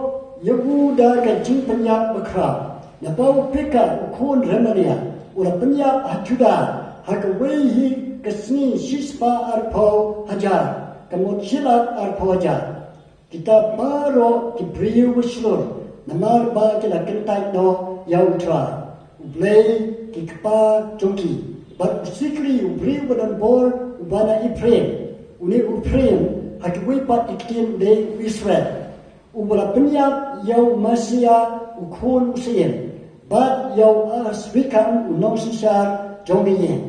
ïa u da ka jingpynïap bakhraw. Naba u Pekah u khun Remalia u la pynïap ha Judah ha kawei hi ka sngi shispah arphew hajar, ka mut shilak arphew hajar. Kita baroh ki briew ba shlur namar ba ki la kyntait noh ïa U Trai U Blei ki kpa jong ki. Bad u Sikri u briew ba don bor uba na Ephraim, une u Ephraim ha kiwei pat ki ktien u dei u Israel. Uba la pynïap ïa u Maaseia u khun u syiem bad ïa u Azrikam u nongsynshar jong ka ïing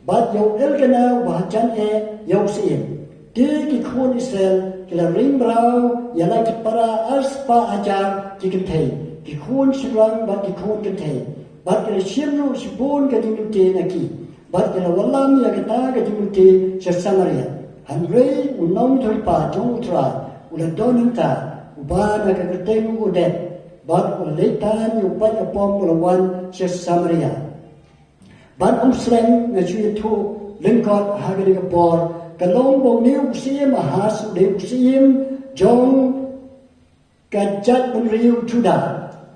bad ïa u Elkana uba hajan eh ïa u syiem. Te ki khun Israel ki la ring mraw ïa la ki para arspah hajar ki kynthei, ki khun shynrang bad ki khun kynthei. Bad ki la shim ruh shibun ka jinglute na ki. Bad ki la wallam ïa kata ka jingmynti sha Samaria. Hynrei u nongïathuhlypa jong U Trai u la don hangta, uba na ka kyrteng u Oded, bad u la leit tan ïa u paid ka pom u la wan sha Samaria. Bad ym slem, nga shu ïathuh lyngkot ha kane ka por, ka long ba une u syiem Ahas u dei u syiem jong ka jaitbynriew Judah.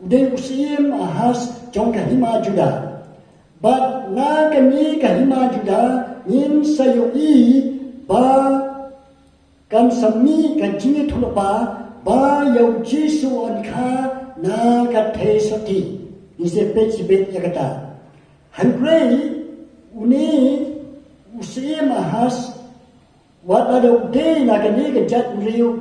U dei u syiem Ahas jong ka hima Judah. Bad na kane ka hima Judah ngin sa ïohi ba kan sa mih ka jingïathuhlypa ba ïa u Jisu yn kha na ka theisotti. Ngin sa peit shibit ïa kata. Hynrei une u syiem Ahas, wat la da u dei na kane ka jaitbynriew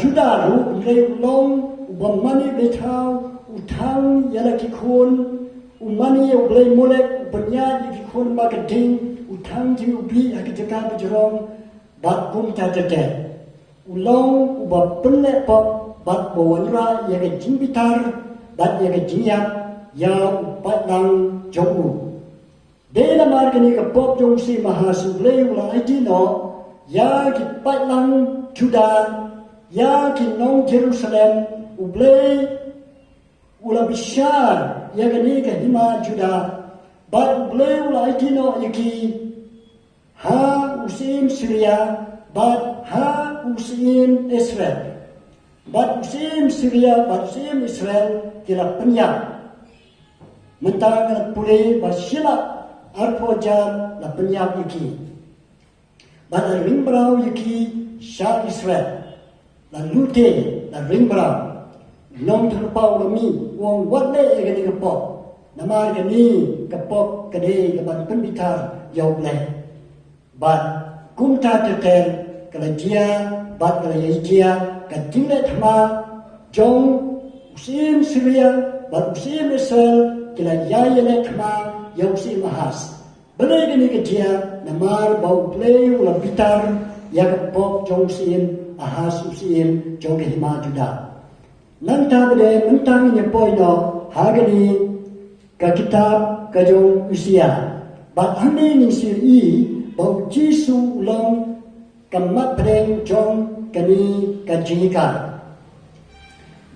Judah ruh, hynrei u long uba mane bleithaw, u thang ïa la ki khun, u mane ïa u blei Molek, u pynïaid ïa ki khun ba ka ding, u thang jingïohi ha ki jaka bajrong, bad kumta ter ter. U long uba pynleh pop bad ba wanrah ïa ka jingbitar bad ïa ka jingïap ïa u paidlang jong u. Dei namar kane ka pop jong u syiem Ahas U Blei u la aiti noh ïa ki paidlang Judah, ïa ki nong Jerusalem, U Blei u la bishar ïa kane ka hima Judah, bad U Blei u la aiti noh ïa ki ha u syiem Syria bad ha u syiem Israel. Bad u syiem Syria bad u syiem Israel ki la pynïap. Mynta nga la pule ba shilak arphew hajar la pynïap ïa ki. Bad la ring mraw ïa ki sha Israel. La lute, la ring mraw. Nongïathuhlypa u la mih, u ong wat leh ïa kane ka pop. Namar kane ka pop ka dei kaban pynbitar ïa U Blei. Bad kumta ter ter Ka la jia bad ka la ïa jia ka jingleh thma jong u syiem Syria bad u syiem Israel, ki la ïa ïaleh thma ïa u syiem Ahas. Balei kane ka jia? Namar ba U Blei u la bitar ïa ka pop jong u syiem Ahas, u syiem jong ka hima Juda. Nangta ba dei mynta ngin ïa poi noh ha kane ka kitab ka jong u Usia. Bad hangne ngin sa ïohi ba u Jisu u long ka mat pdeng jong kane ka jingïakar.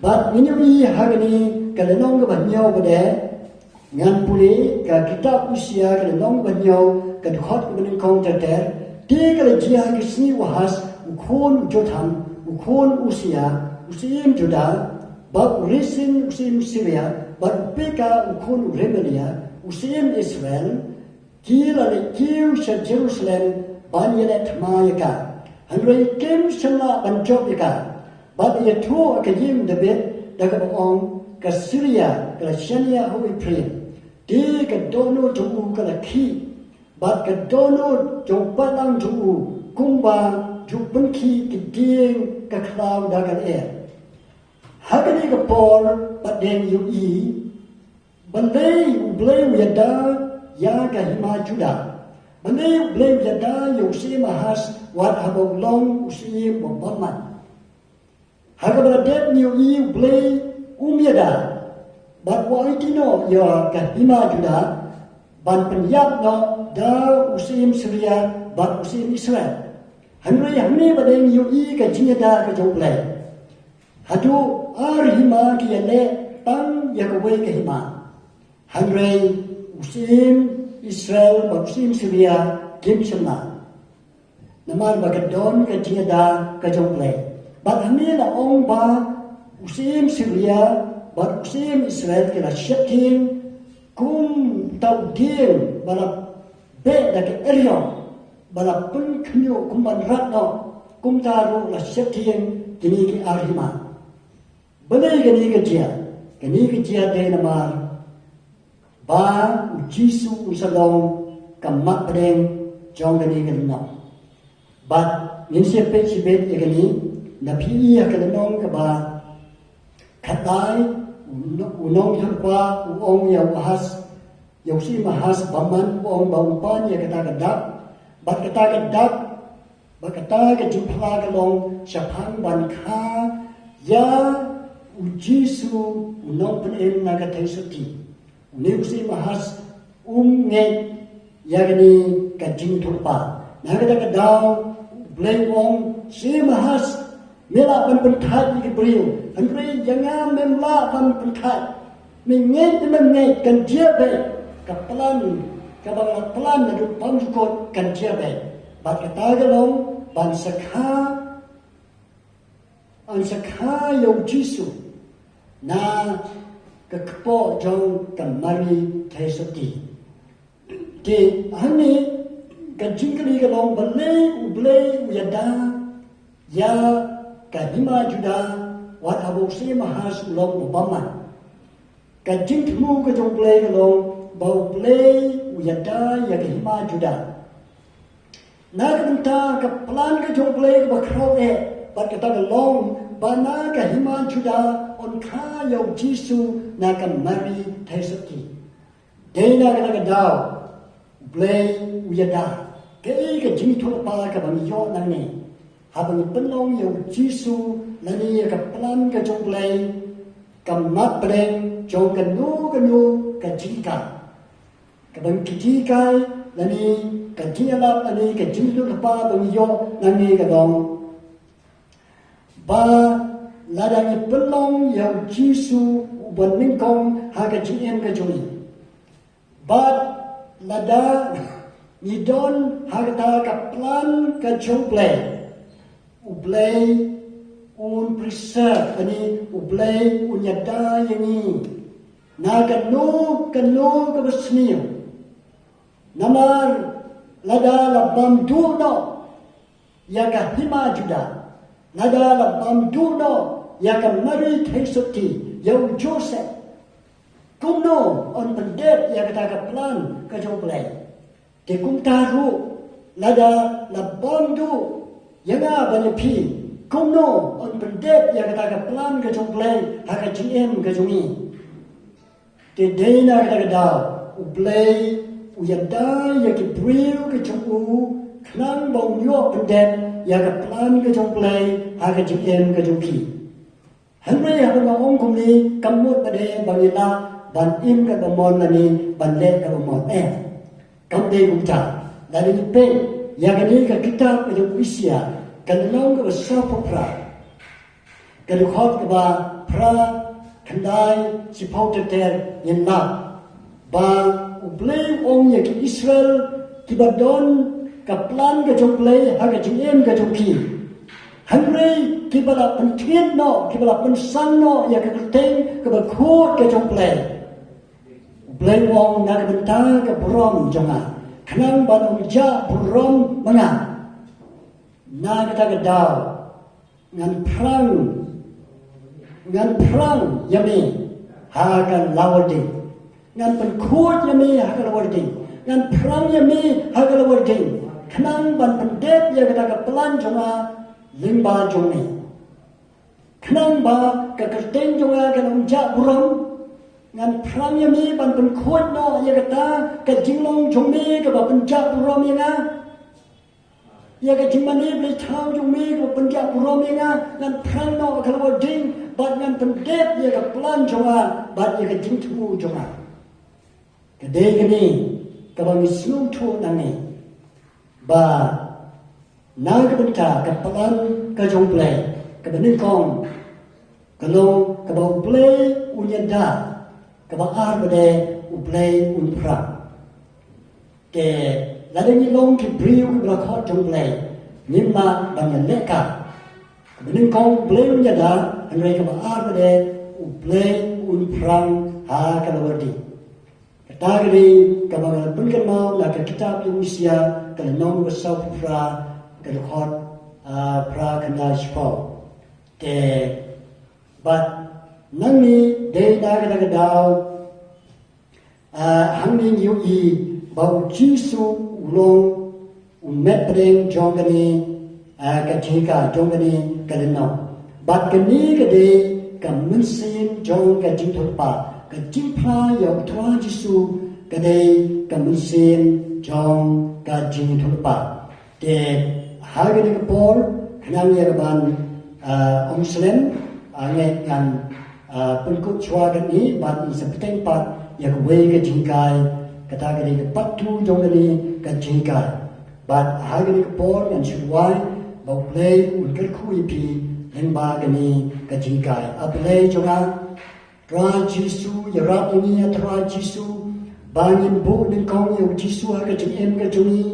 Bad ngin ïohi ha kane ka lynnong kaba hynñiew ba dei, ngan pule ka kitab Usia ka lynnong ba hynñiew, ka dkhot kaba nyngkong ter ter. Te ka la jia ha ka sngi u Ahas u khun u Jotham u khun u Usia, u syiem Juda, bad u Resin u syiem Syria, bad u Peka u khun u Remalia u syiem Israel, ki la leit kiew sha Jerusalem ban ïaleh thma ïa ka. Hynrei kim shym lah ban jop ïa ka. Bad ïathuh ha ka ïing David da kaba ong, ka Syria ka la shaniah ha u Ephraim. Te ka dohnud jong u ka la khih, bad ka dohnud jong u paidlang jong u kumba ju pynkhih ki dieng ka khlaw da ka lyer. Ha kane ka por pat dang ïohi balei U Blei u ïada ïa ka hima Juda. Balei U Blei u ïada ïa u syiem Ahas wat haba u long u syiem uba bymman. Ha kaba la dep ngi ïohi U Blei um ïada bad u aiti noh ïa ka hima Juda ban pynïap noh da u syiem Syria bad u syiem Israel. Hynrei hangne pat dang ngi ïohi ka jingïada ka jong U Blei. Haduh ar hima ki ïaleh tang ïa kawei ka hima. Hynrei u syiem Israel bad u syiem Syria kim shym lah. Namar ba ka don ka jingïada ka jong U Blei. Bad hangne la ong ba u syiem Syria bad u syiem Israel ki la sheptieng kum uta u dieng ba la beh da ka eriong ba la pynkhynñiuh kum ban rat noh, kumta ruh la sheptieng kine ki ar hima. Balei kane ka jia? Kane ka jia dei namar ba u Jisu u sa long ka mat pdeng jong kane ka lynnong. Bad ngin sa peit shibit ïa kane, na phi ïa ka lynnong kaba khatlai, u no-, u nongïathuhlypa u ong ïa u Ahas, ïa u syiem Ahas bymman, u ong ba un pan ïa kata ka dak, bad kata ka dak, bad kata ka jingphla ka long shaphang ban kha ïa u Jisu u nongpynim na ka theisotti. Une u syiem Ahas um ngeit ïa kane ka jingïathuhlypa. Na kata ka daw U Blei u ong, syiem Ahas, me lah ban pynthait ïa ki briew, hynrei ïa nga mem lah ban pynthait. Me ngeit ne mem ngeit, kan jia beit, ka plan kaba nga la plan naduh pamjukut kan jia beit. Bad kata ka long ban sa kha, ban sa kha ïa u Jisu na ka kpoh jong ka Mari theisotti. Te hangne ka jingkylli ka long, balei U Blei u ïada ïa ka hima Juda wat haba u syiem Ahas u long u bymman? Ka jingthmu ka jong U Blei ka long ba U Blei u ïada ïa ka hima Juda. Na ka bynta ka plan ka jong U Blei kaba khraw eh, bad kata ka long ba na ka hima Juda un kha ïa u Jisu na ka Mari theisotti. Dei na kata ka daw U Blei u ïada. Kaei ka jingïathuhlypa kaba ngi ïoh nangne? Haba ngi pynlong ïa u Jisu lane ïa ka plan ka jong U Blei ka mat pdeng jong kano kano ka jingkam, kaba ngi kti kai lane ka jingïalap lane ka jingïathuhlypa ba ngi ïoh nangne ka long ba lada ngi pynlong ïa u Jisu uba nyngkong ha ka jingim ka jong ngi, bad lada ngi don ha kata ka plan ka jong U Blei, U Blei un preserve, lane U Blei un ïada ïa ngi na kano kano kaba sniew. Namar lada la bam duh noh ïa ka hima Juda, lada la bam duh noh ïa ka Mari theisotti, ïa u Joseph, kumno un pyndep ïa kata ka plan ka jong U Blei? Te kumta ruh lada la bam duh Ïa nga bad ïa phi, kumno yn pyndep ïa kata ka plan ka jong U Blei ha ka jingim ka jong ngi. Te dei na kata ka daw, U Blei u ïada ïa ki briew ka jong u, khnang ba un ïoh pyndep ïa ka plan ka jong U Blei ha ka jingim ka jong ki. Hynrei haba nga ong kumne, kam mut ba dei ba ngi lah ban im katba mon lane ban leh katba mon. Em. Kam dei kumta. Lada ngi peit ïa kane ka kitab ka jong u Isaiah, ka lynnong kaba sawphew phra, ka dkhot kaba phra, khyndai, shiphew ter ter, ngin lap ba U Blei u ong ïa ki Israel kiba don ka plan ka jong U Blei ha ka jingim ka jong ki. Hynrei kiba la pynthied noh, kiba la pynsang noh ïa ka kyrteng kaba khuid ka jong U Blei, U Blei u ong, na ka bynta ka burom jong nga, khnang ban ym jah burom ma nga. Na kata ka daw ngan phrang, ngan phrang ïa me ha ka lawar ding. Ngan pynkhuid ïa me ha ka lawar ding. Ngan phrang ïa me ha ka lawar ding, khnang ban pyndep ïa kata ka plan jong nga lyngba jong me. Khnang ba ka kyrteng jong nga kan ym jah burom. Ngan phrang ïa me ban pynkhuid noh ïa kata ka jinglong jong me kaba pynjah burom ïa nga. Ïa ka jingmane blei thaw jong me kaba pynjah burom ïa nga, ngan phrang noh ha ka lawar ding, bad ngan pyndep ïa ka plan jong nga bad ïa ka jingthmu jong nga. Ka dei kane kaba ngi sngewthuh nangne, ba na ka bynta ka plan ka jong U Blei, kaba nyngkong ka long kaba U Blei un ïada, kaba ar ba dei U Blei un phrang. Te lada ngi long ki briew kiba la khot jong U Blei, ngim lah ban ïalehkai. Kaba nyngkong U Blei un ïada, hynrei kaba ar ba dei U Blei un phrang ha ka lawar ding. Kata ka dei kaba nga la pynkynmaw na ka kitab jong u Isaiah, ka lynnong kaba sawphew phra, ka dkhot, ah, phra, khyndai, shiphew. Te bad nangne dei na kata ka daw, ah, hangne ngi ïohi ba U Jisu u long u met pdeng jong kane, ah, ka jinghikai, jong kane ka lynnong. Bad kane ka dei ka mynsiem jong ka jingïathuhlypa, ka jingphla ïa U Trai Jisu ka dei ka mynsiem jong ka jingïathuhlypa. Te ha kane ka por, khnang ïa ka ban, ah, ym slem, ah, ngan, ah, pynkut shuwa kane, bad ngin sa bteng pat ïa kawei ka jinghikai, kata ka dei ka part two jong kane ka jinghikai. Bad ha kane ka por ngan shu duwai ba U Blei un kyrkhu ïa phi lyngba kane ka jinghikai. A Blei jong nga, Trai Jisu, ïarap ïa ngi, A Trai Jisu, ba ngin buh nyngkong ïa U Jisu ha ka jingim ka jong ngi.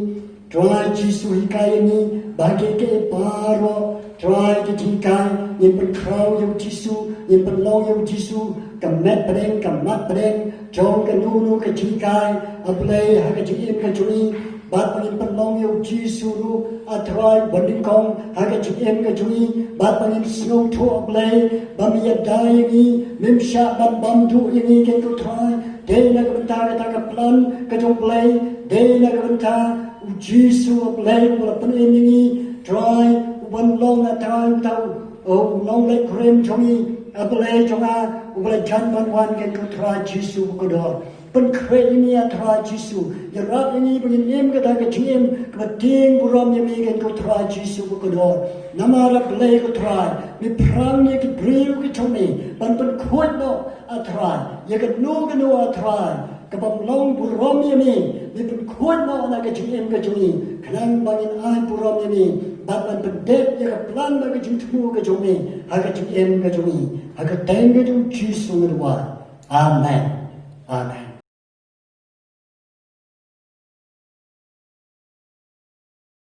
Trai Jisu, hikai ïa ngi ba kiei kiei baroh, Trai, ki jinghikai, ngin pynkhraw ïa U Jisu, ngin pynlong ïa U Jisu ka met pdeng, ka mat pdeng jong kano kano ka jinghikai, A Blei, ha ka jingim ka jong ngi. Bad ba ngin pynlong ïa U Jisu ruh, A Trai, uba nyngkong ha ka jingim ka jong ngi. Bad ba ngin sngewthuh, A Blei, ba me ïada ïa ngi, mem shah ban bam duh ïa ngi, kyntu Trai. Dei na ka bynta kata ka plan ka jong U Blei, dei na ka bynta U Jisu, A Blei, uba la pynim ïa ngi, Trai, uban long, A Trai, uta u, u nongleit kurim jong ngi, A Blei jong nga, uba la jan ban wan, kyntu Trai Jisu bakordor. Pynkhreh ïa ngi, A Trai Jisu. Ïarap ïa ngi ba ngin im kata ka jingim kaba tieng burom ïa me, kyntu Trai Jisu bakordor. Namar, A Blei ko Trai, me phrang ïa ki briew ki jong me ban pynkhuid noh, A Trai, ïa kano kano, A Trai, kabym long burom ïa me, me pynkhuid noh na ka jingim ka jong ngi, khnang ba ngin ai burom ïa me bad ban pyndep ïa ka plan bad ka jingthmu ka jong me ha ka jingim ka jong ngi. Ha ka kyrteng ka jong U Jisu nga duwai. Amen. Amen.